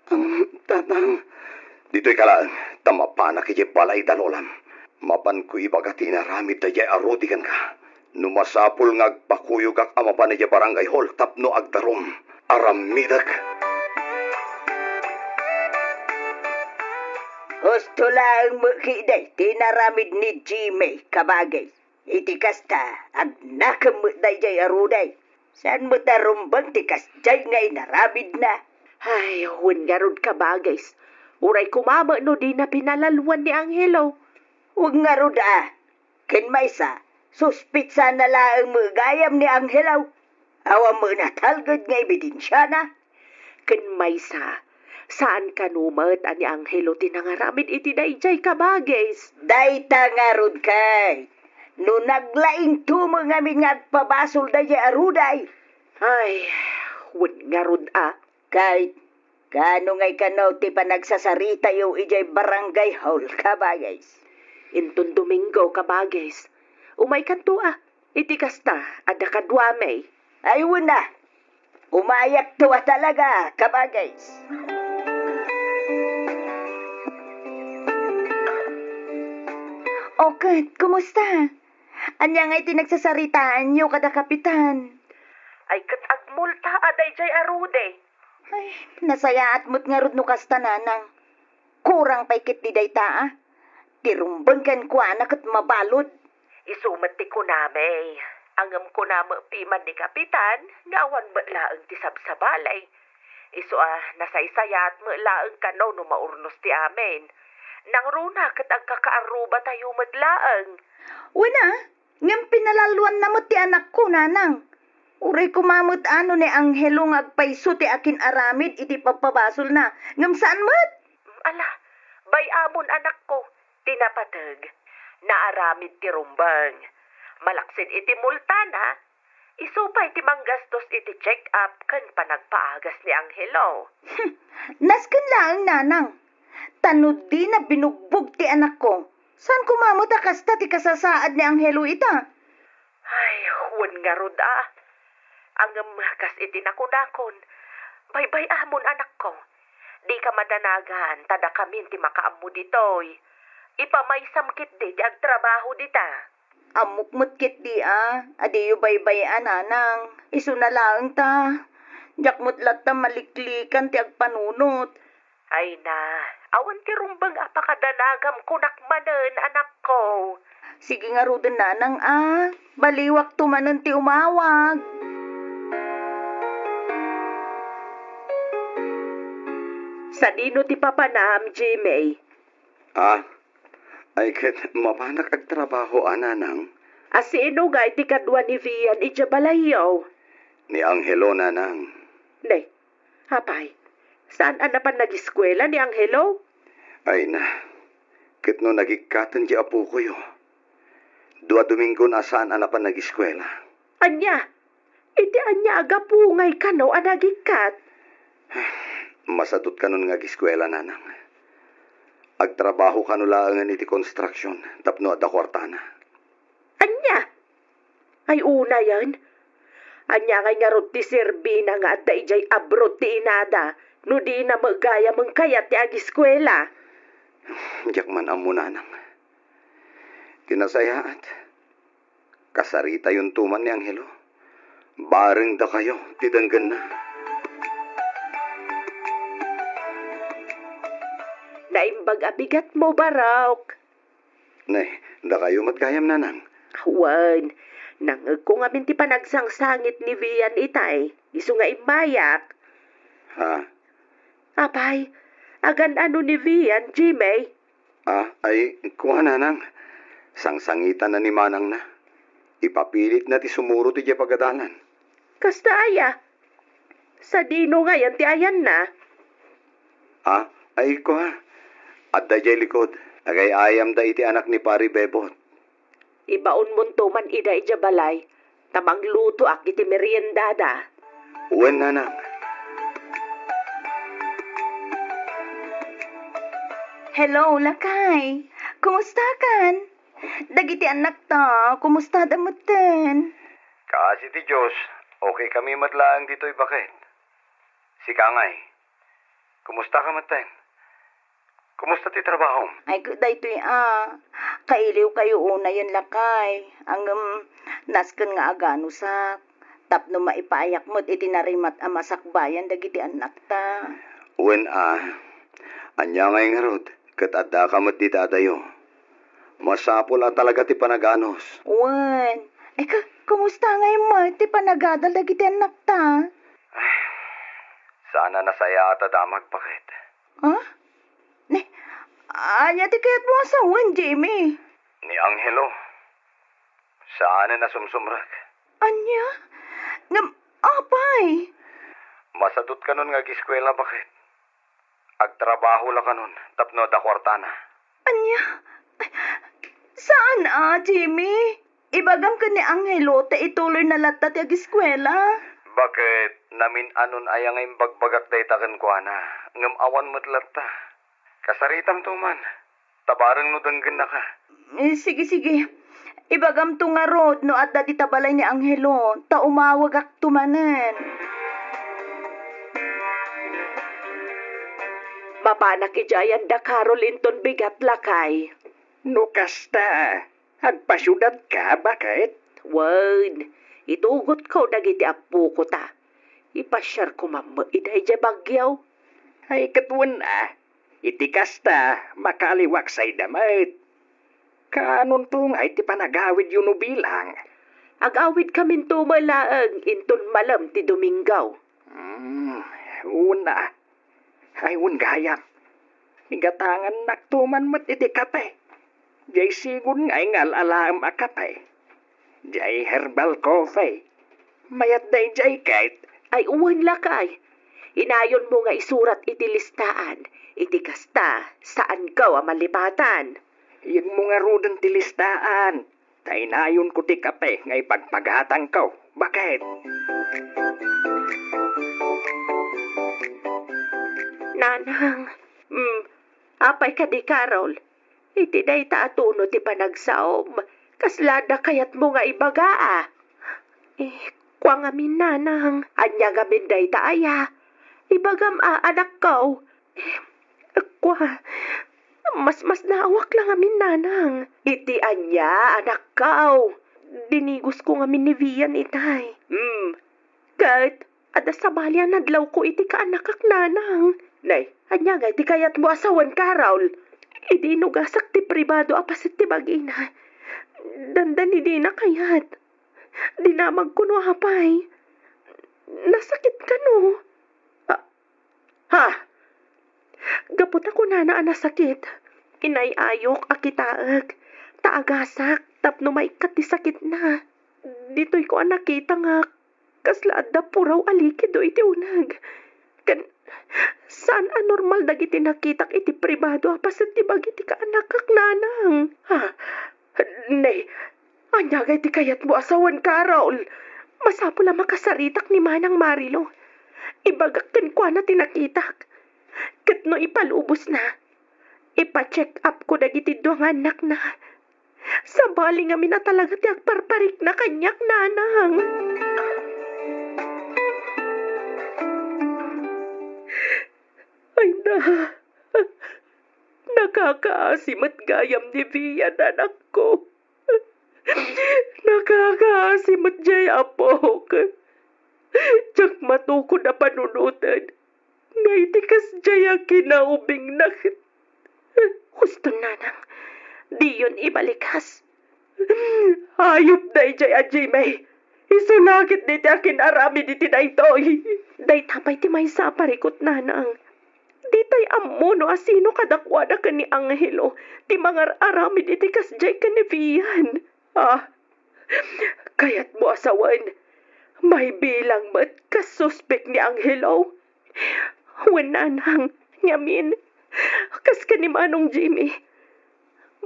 Am, Tatang. Ditoy ka laeng, ta mapanak idiay balay da lolam. Mapanko ibaga ti inaramid daydiay a Rudy kenka. No masapul nga agpakuyogak a mapan idiay barangay hall tapno agdarum, aramidek. Husto laeng met ketdi ti inaramid ni Jimmy, kabagay. Iti kasta, agnakem met daydiay a Ruday. Saan met a rumbeng ti kasdiay nga inaramidna? Ay, wen ngarud, kabagis. Uray koma met no dina pinalalwan ni Angelo. Wen ngarud a. Ken maysa, suspitsana laeng met gayam ni Angelo. Awan met natalged nga ebidensiana. Ken maysa, saan kano met a ni Angelo ti nangaramid iti daydiay, kabagis. Dayta ngarud kay, no naglaingto met ngamin nga agpabasol daydiay a Ruday. Ay, wen ngarud a. Kay, kaano ngay kano ti panagsasaritayo idiay barangay hall, kabagis? Inton Domingo, kabagis. Umaykanto a. Iti kasta, adda kaduami. Ay, wen a. Umayakto a talaga, kabagis. O ket, kumusta? Ania ngay ti nagsasaritaanyo kada Kapitan? Ay, ket agmulta a daydiay a Rude. Ay, nasayaat met ngarud no kasta, nanang. Kurang pay ketdi dayta a. Ti rumbeng kenkuana ket mabalud. Isu met ti kunami. Ngem kuna met piman ni Kapitan nga awan met laeng ti sabsabali. Isu a nasaysayaat met laeng kano no maurnos ti amin. Nangruna ket agkakaarrubatayo met laeng. Wen a, ngem pinalalwanna met ti anakko, nanang. Uray koma met a no ni Angelo nga agpayso ti akin-aramid iti pagpabasolna, ngem saan met. Ala, bay-amon, anakko, ti napateg. Naaramid ti rumbeng. Malaksid iti multana, isu pay ti manggastos iti check-up ken panagpaagas ni Angelo. Nasken laeng, nanang. Ta no dina binugbog ti anakko, saan koma met a kasta ti kasasaad ni Angelo ita? Ay, wen ngarud a. Ngem kas iti nakunakon, baybay-amon, anakko. Dika madanagan, ta dakamin ti makaammo ditoy. Ipamaysam ketdi ti agtrabaho dita. Ammok met ketdi a, a diyo baybay-an, nanang. Isuna laeng ta. Diak met latta maliklikan ti agpanunot. Ay na, awan ti rumbeng a pakadanagam kunak manen, anakko. Sige ngaruden, nanang a, baliwakto manen ti umawag. Sadino ti papanam, Jimmy? Ah, ay ket mapanak agtrabaho a, nanang. A sino ngay ti kadua ni Vian idiay balayyo? Ni Angelo, nanang. Ne, apay, saan a napan nagiskuela ni Angelo? Ay na, ket no nagikkaten ti apokoyo. Dua Domingo a saan a napan nagiskuela. Ania? Iti ania a gapu ngay kano a nagikkat? Masadut kanon nga agiskuela, nanang. Agtrabaho kano laengen iti construction tapno adda kuartana. Ania? Ay, unayen. Ania ngay ngarud ti serbina nga adda idiay abroad ti inada no dina met gayam kayat ti agiskuela? Diak man ammo, nanang. Ti nasayaat, kasaritayonto man ni Angelo. Bareng dakayo ti denggenna. Naimbag a bigatmo, Barok. Ne, dakayo met gayam, nanang. Wen, nangngegko ngamin ti panagsangsangit ni Vian itay, isu nga immayak. Ha? Apay, agan-ano ni Vian, Jimmy? Ah, ay, kua, nanang. Sangsangitanna ni manangna. Ipapilitna ti sumurot idiay pagadalan. Kasta aya? Sadino ngayen ti ayanna? Ah, ay, kua. Adda idiay likod. Agay-ayamda iti anak ni Pari Bebot. Ibaonmonto man ida idiay balay, ta manglutoak iti meriendada. Wen, nanang. Hello, lakay. Kumustakan? Dagiti annakta, kumustada metten? Kaasi ti Dios, okay kami met laeng ditoy, baket. Sika ngay, kumusta ka metten? Kumusta ti trabahom? Ay, ket daytoy a, kailiwkayo unayen, lakay. Ngem, nasken nga aganusak tapno maipaayak met iti narimat a masakbayan dagiti annakta. Wen a, ania ngay ngarud, ket addaka met dita adayo. Masapul a talaga ti panaganus. Wen. Ay, ka-, kumusta ngay met ti panagadal dagiti annakta? Saan a nasayaat a damag, baket. Ha? Ni, ania ti kayatmo a sawen, Jimmy? Ni Angelo. Saan a nasumsumrek. Ania? Ngem, apay? Masadut kanon nga agiskuela, baket. Agtrabaho la kanon tapno adda kuartana. Ania? Saan a, Jimmy? Ibagam ken ni Angelo ta ituloyna latta ti agiskuela. Baket, namin-anon aya nga imbagbagak dayta kenkuana, ngem awan met latta. Kasaritamto man. Tabareng no denggennaka. Eh, sige, sige. Ibagamto ngarud no adda dita balay ni Angelo, ta umawagakto manen. Mapanak idiay anda Carol inton bigat, lakay. No kasta, agpasiudadka, baket? Wen, itugotko dagiti appoko ta. Ipasiarko man met ida idiay Baguio. Ay, ket wen a. Iti kasta, makaaliwak sayda met. Kaanonto ngay ti panagawidyo no bilang? Agawidkaminto met laeng inton malem ti Domingo. Hmm, una. Ay, wen gayam. Igatangannakto man met iti kape. Diay sigun ngay nga al-alaem a kape. Diay herbal coffee. Mayat daydiay ket. Ay, wen lakay. Inayonmo nga isurat iti listaan. Iti kasta, saanko a malipatan. Iyegmo ngaruden ti listaan. Ta inayonko ti kape nga ipagpagatangko. Baket? Nanang, mm, apay kadi, Carol? Iti dayta a tono ti panagsaom, kasla adda kayatmo nga ibaga a? Eh, kua ngamin, nanang, ania ngamin dayta aya? Ibagam a, anakko. Eh, kua, masmasnaawak la ngamin, nanang. Iti ania, anakko? Dinigosko ngamin ni Vian itay. Hmm, ket, adda sabali a nadlawko iti kaanakak, nanang. Nay, ania ngay ti kayatmo a sawen, Carol? Idi inugasak ti pribado a paset ti bagina, dandani dina kayat. Dinamagko no apay. Nasakit kano? Ah, ha? Gapu ta kunana a nasakit, inay-ayok a kitaek, ta agasak tapno maikkat ti sakitna. Ditoyko a nakita nga kasla adda puraw a likido iti uneg. Ken saan a normal dagiti nakitak iti pribado a paset ti bagi ti kaanakak, nanang. Ha? Ne, ania ngay ti kayatmo a sawen, Carol? Masapul a makasaritak ni Manang Marilo. Ibagak kenkuana ti nakitak. Ket no ipalubosna, ipa-check up ko dagiti dua nga annakna. Sabali ngamin a talaga ti agparparikna kaniak, nanang. Ay na, nakakaasi met gayam ni Vian, anakko. Nakakaasi met jay apok. Diak matukod a panunoten nga iti kasjay a kinaubingna ket. Husto, nanang, diyon ibalikas. Ayup dayjay a Jimmy. Isu la ket diti akin-aramid iti daytoy. Dayta pay ti maysa a parikut, nanang. Ditay ammo no asino kadakuada ken ni Angelo ti mangar-aramid iti kasjay ken ni Vian. Ah, kayatmo a sawen, maibilang met kas suspek ni Angelo? Wen, nanang, ngamin, kas ken ni Manong Jimmy,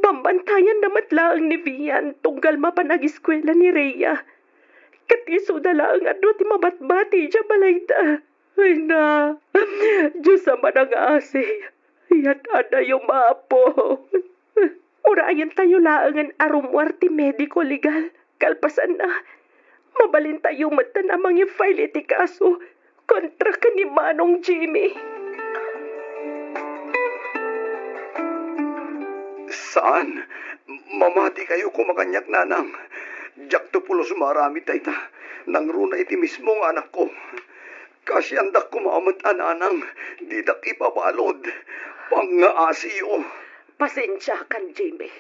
bambantayanna met laeng ni Vian tunggal mapan agiskuela ni Rhea. Ket isuda laeng a dua ti mabatbati idiay balayda. Ay na, Dios a manangasi, yat-adayo, Apo. Urayentayo laengen a rummuar ti mediko legal. Kalpasanna, mabalintayo metten a mangi-file iti kaso kontra ken ni Manong Jimmy. Saan. Mamatikayo koma kaniak, nanang. Diakto pulos maaramid dayta. Nangruna iti mismo nga anakko. Kaasiandak koma met a nanang, didak ipabalud. Pangngaasiyo. Pasensiakan, Jimmy.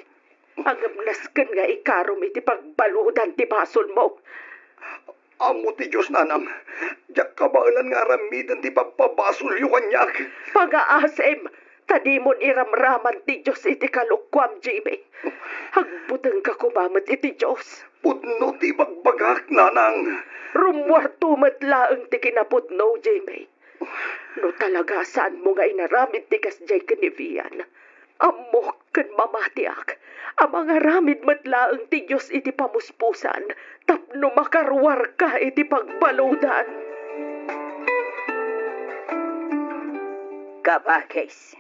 Ngem nasken nga ikarom iti pagbaludan ti basolmo. Ammo ti Dios, nanang, diak kabaelan nga aramiden ti pagpabasolyo kaniak. Pangaasim, ta dimon iramraman ti Dios iti kalokuam, Jimmy. Agbutengka koma met iti Dios. Pudno ti ibagbagak, nanang. Rummuarto met laeng ti kinapudno, Jimmy. No talaga saanmo nga inaramid ti kasdiay ken ni Vian, ammok ken mamatiak a mangaramid met laeng ti Dios iti pamuspusan tapno makaruarka iti pagbaludan. Kabagis,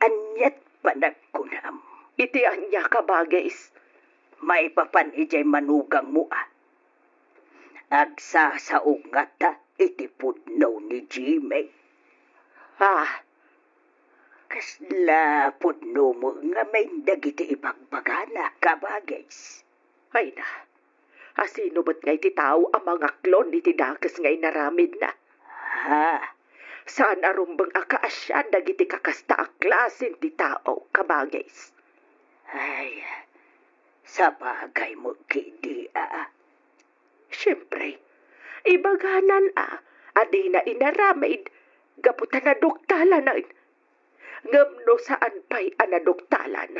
aniat panagkunam? Iti ania, kabagis? Maipapan idiay manugangmo a agsasao ngata iti pudno ni Jimmy. Ah, kasla pudno met ngamin dagiti ibagbagana, kabagis? Ay na, asino met ngay ti tao a mangaklon iti dakes nga inaramidna? Ha? Saan a rumbeng a kaasian dagiti kakasta a klasen ti tao, kabagis? Ay, sabagay met ketdi a. Siempre, ibaganan a, a dina inaramid gapu ta naduktalan. Ngem no saan pay a naduktalan,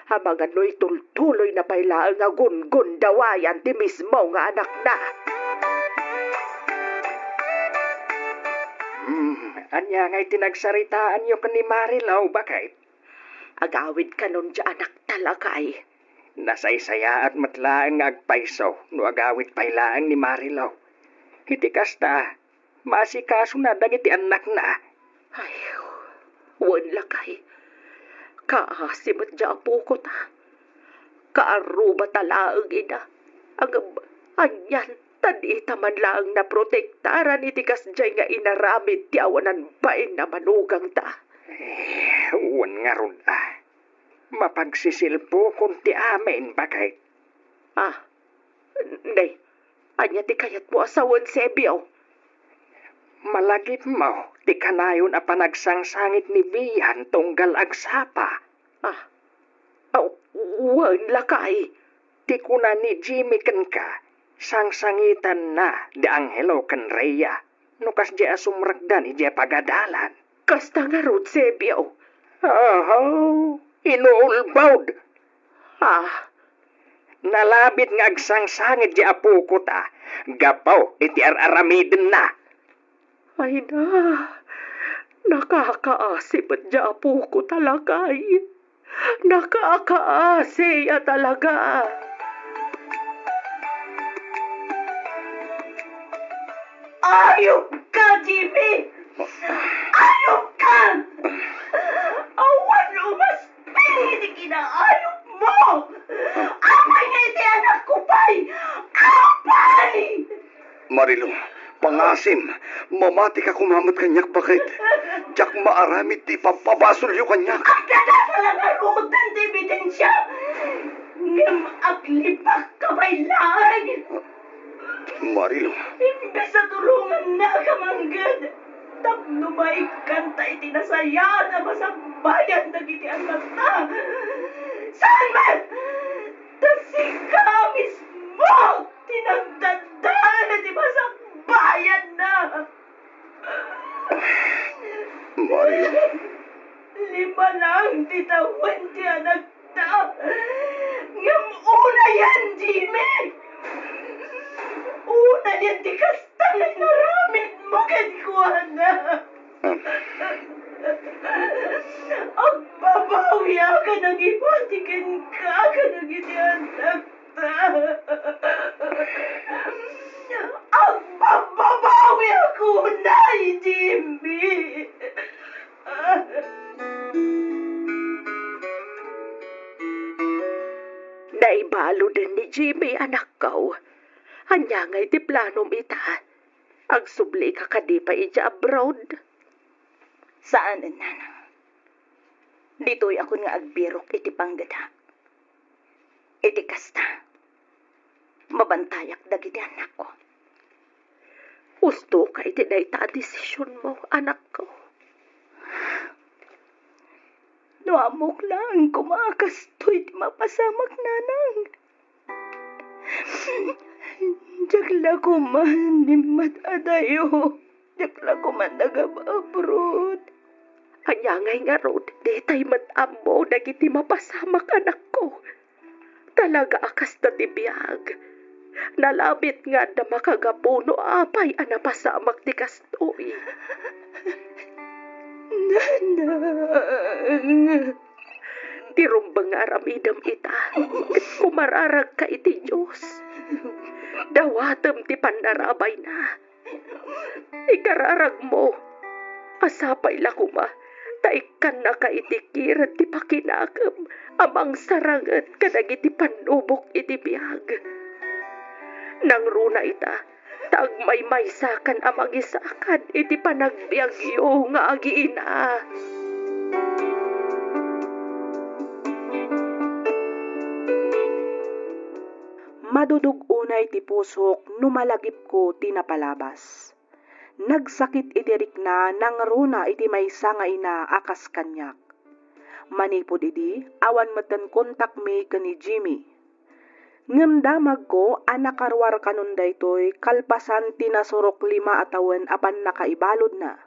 amangan no itultuloyna pay laeng a gungundawayan ti mismo nga anakna. Hmm, ania ngay ti nagsaritaanyo ken ni Marilou, baket? Agawid kanon diay anakta, lakay. Nasaysayaat met laeng nga agpayso no agawid pay laeng ni Marilou. Iti kasta, maasikasona dagiti annakna. Ay, wen, lakay. Kaasi met diay apokota. Kaarrubata laeng ida. Ngem, anian, ta dita man laeng naprotektaran iti kasdiay nga inaramid ti awanan bain a manugangta. Eh, wen ngarud a. Mapagsisilpukon ti amin, baket. Ah, nay, ania ti kayatmo a sawen, Sebio? Malagipmo ti kanayon a panagsangsangit ni Vian tunggal agsapa. Ah, aw, wen, lakay. Ti kuna ni Jimmy kenka, sangsangitanna da Angelo ken Rhea no kasdiay a sumrekdan idiay pagadalan. Kasta ngarud, Sebio? Ahaw, inuulbod. Ah. Nalabit nga agsangsangit diay apokota gapu iti ar-aramidenna. Ay na, nakakaasi met diay apokota, lakay. Nakakaasi a talaga. Ayop ka, Jimmy! Ayop ka! Awan umasping iti kinaayop mo! Apay nga iti anak ko pay? Apay! Marilou, pangasim, mamatika koma met kaniak, baket. Diak maaramid ti ipabpabasolyo kaniak. Adda dayta la ngarud ti ebidensia ngem aglibakka pay laeng. Marilou. Imbes a tulongannaka mangged tapno maikkanta iti nasayaat a masakbayan dagiti annakta. Saan met! Ta sika mismo ti nagdadala ti masakbayanna. Marilou. Lima lang ti tawen ti anakta. Ngem unayan, Jimmy. Unayan ti kasta nga inaramidmo kenkuana. Agbabawiak a nangibati kenka kadagiti annak. Agbababawiak unay, Jimmy. Naibaluden ni Jimmy, anakko. Ania ngay ti planom ita? Agsublika kadi pay idiay abroad? Saanen, nanang. Ditoyakon nga agbirok iti panggedha. Iti kasta, mabantayak dagiti annakko. Ustoka iti dayta a desisionmo, anakko. No ammok laeng koma a kastoy ti mapasamak, nanang. Diak la koma nimmat-adayo. Diak la koma nagab-abrod. Ania ngay ngarud, ditay met ammo dagiti mapasamak, anakko. Talaga a kasta ti biag. Nalabit nga adda makagapu no apay a napasamak ti kastoy. Nanang. Ti rumbeng nga aramidem ita, ket kumararagka iti Dios. Dawatem ti pannarabayna. Ikararagmo, a sapay la koma ta ikkannaka iti kired ti pakinakem a mangsaranget kadagiti pannubok iti biag. Nangruna ita, ta agmaymaysakan a mangisakad iti panagbiagyo nga agiina. Madudug unay ti pusok no malagipko ti napalabas. Nagsakit iti rikna nangruna iti maysa nga ina a kas kaniak. Manipud idi, awan metten kontakmi ken ni Jimmy. Ngem damagko a nakaruar kanon daytoy kalpasan ti nasurok lima a tawen a pannakaibaludna.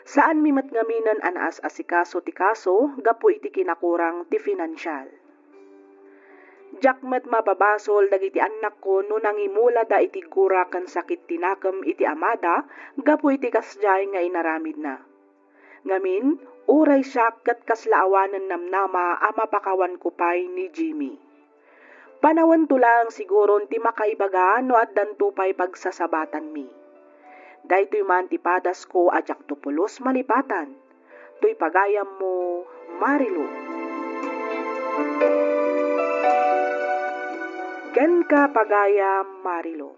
Saanmi met ngaminen a naas-asikaso ti kaso gapu iti kinakurang ti finansial. Diak met mapabasol dagiti annakko no nangimulada iti gura ken sakit ti nakem iti amada gapu iti kasdiay nga inaramidna. Ngamin, uray siak ket kasla awanen namnama a mapakawanko pay ni Jimmy. Panawento laeng siguron ti makaibaga no addanto pay pagsasabatanmi. Daytoy man ti padasko a diakto pulos malipatan. Toy pagayammo, Marilu. Kenka, pagayam, Marilu.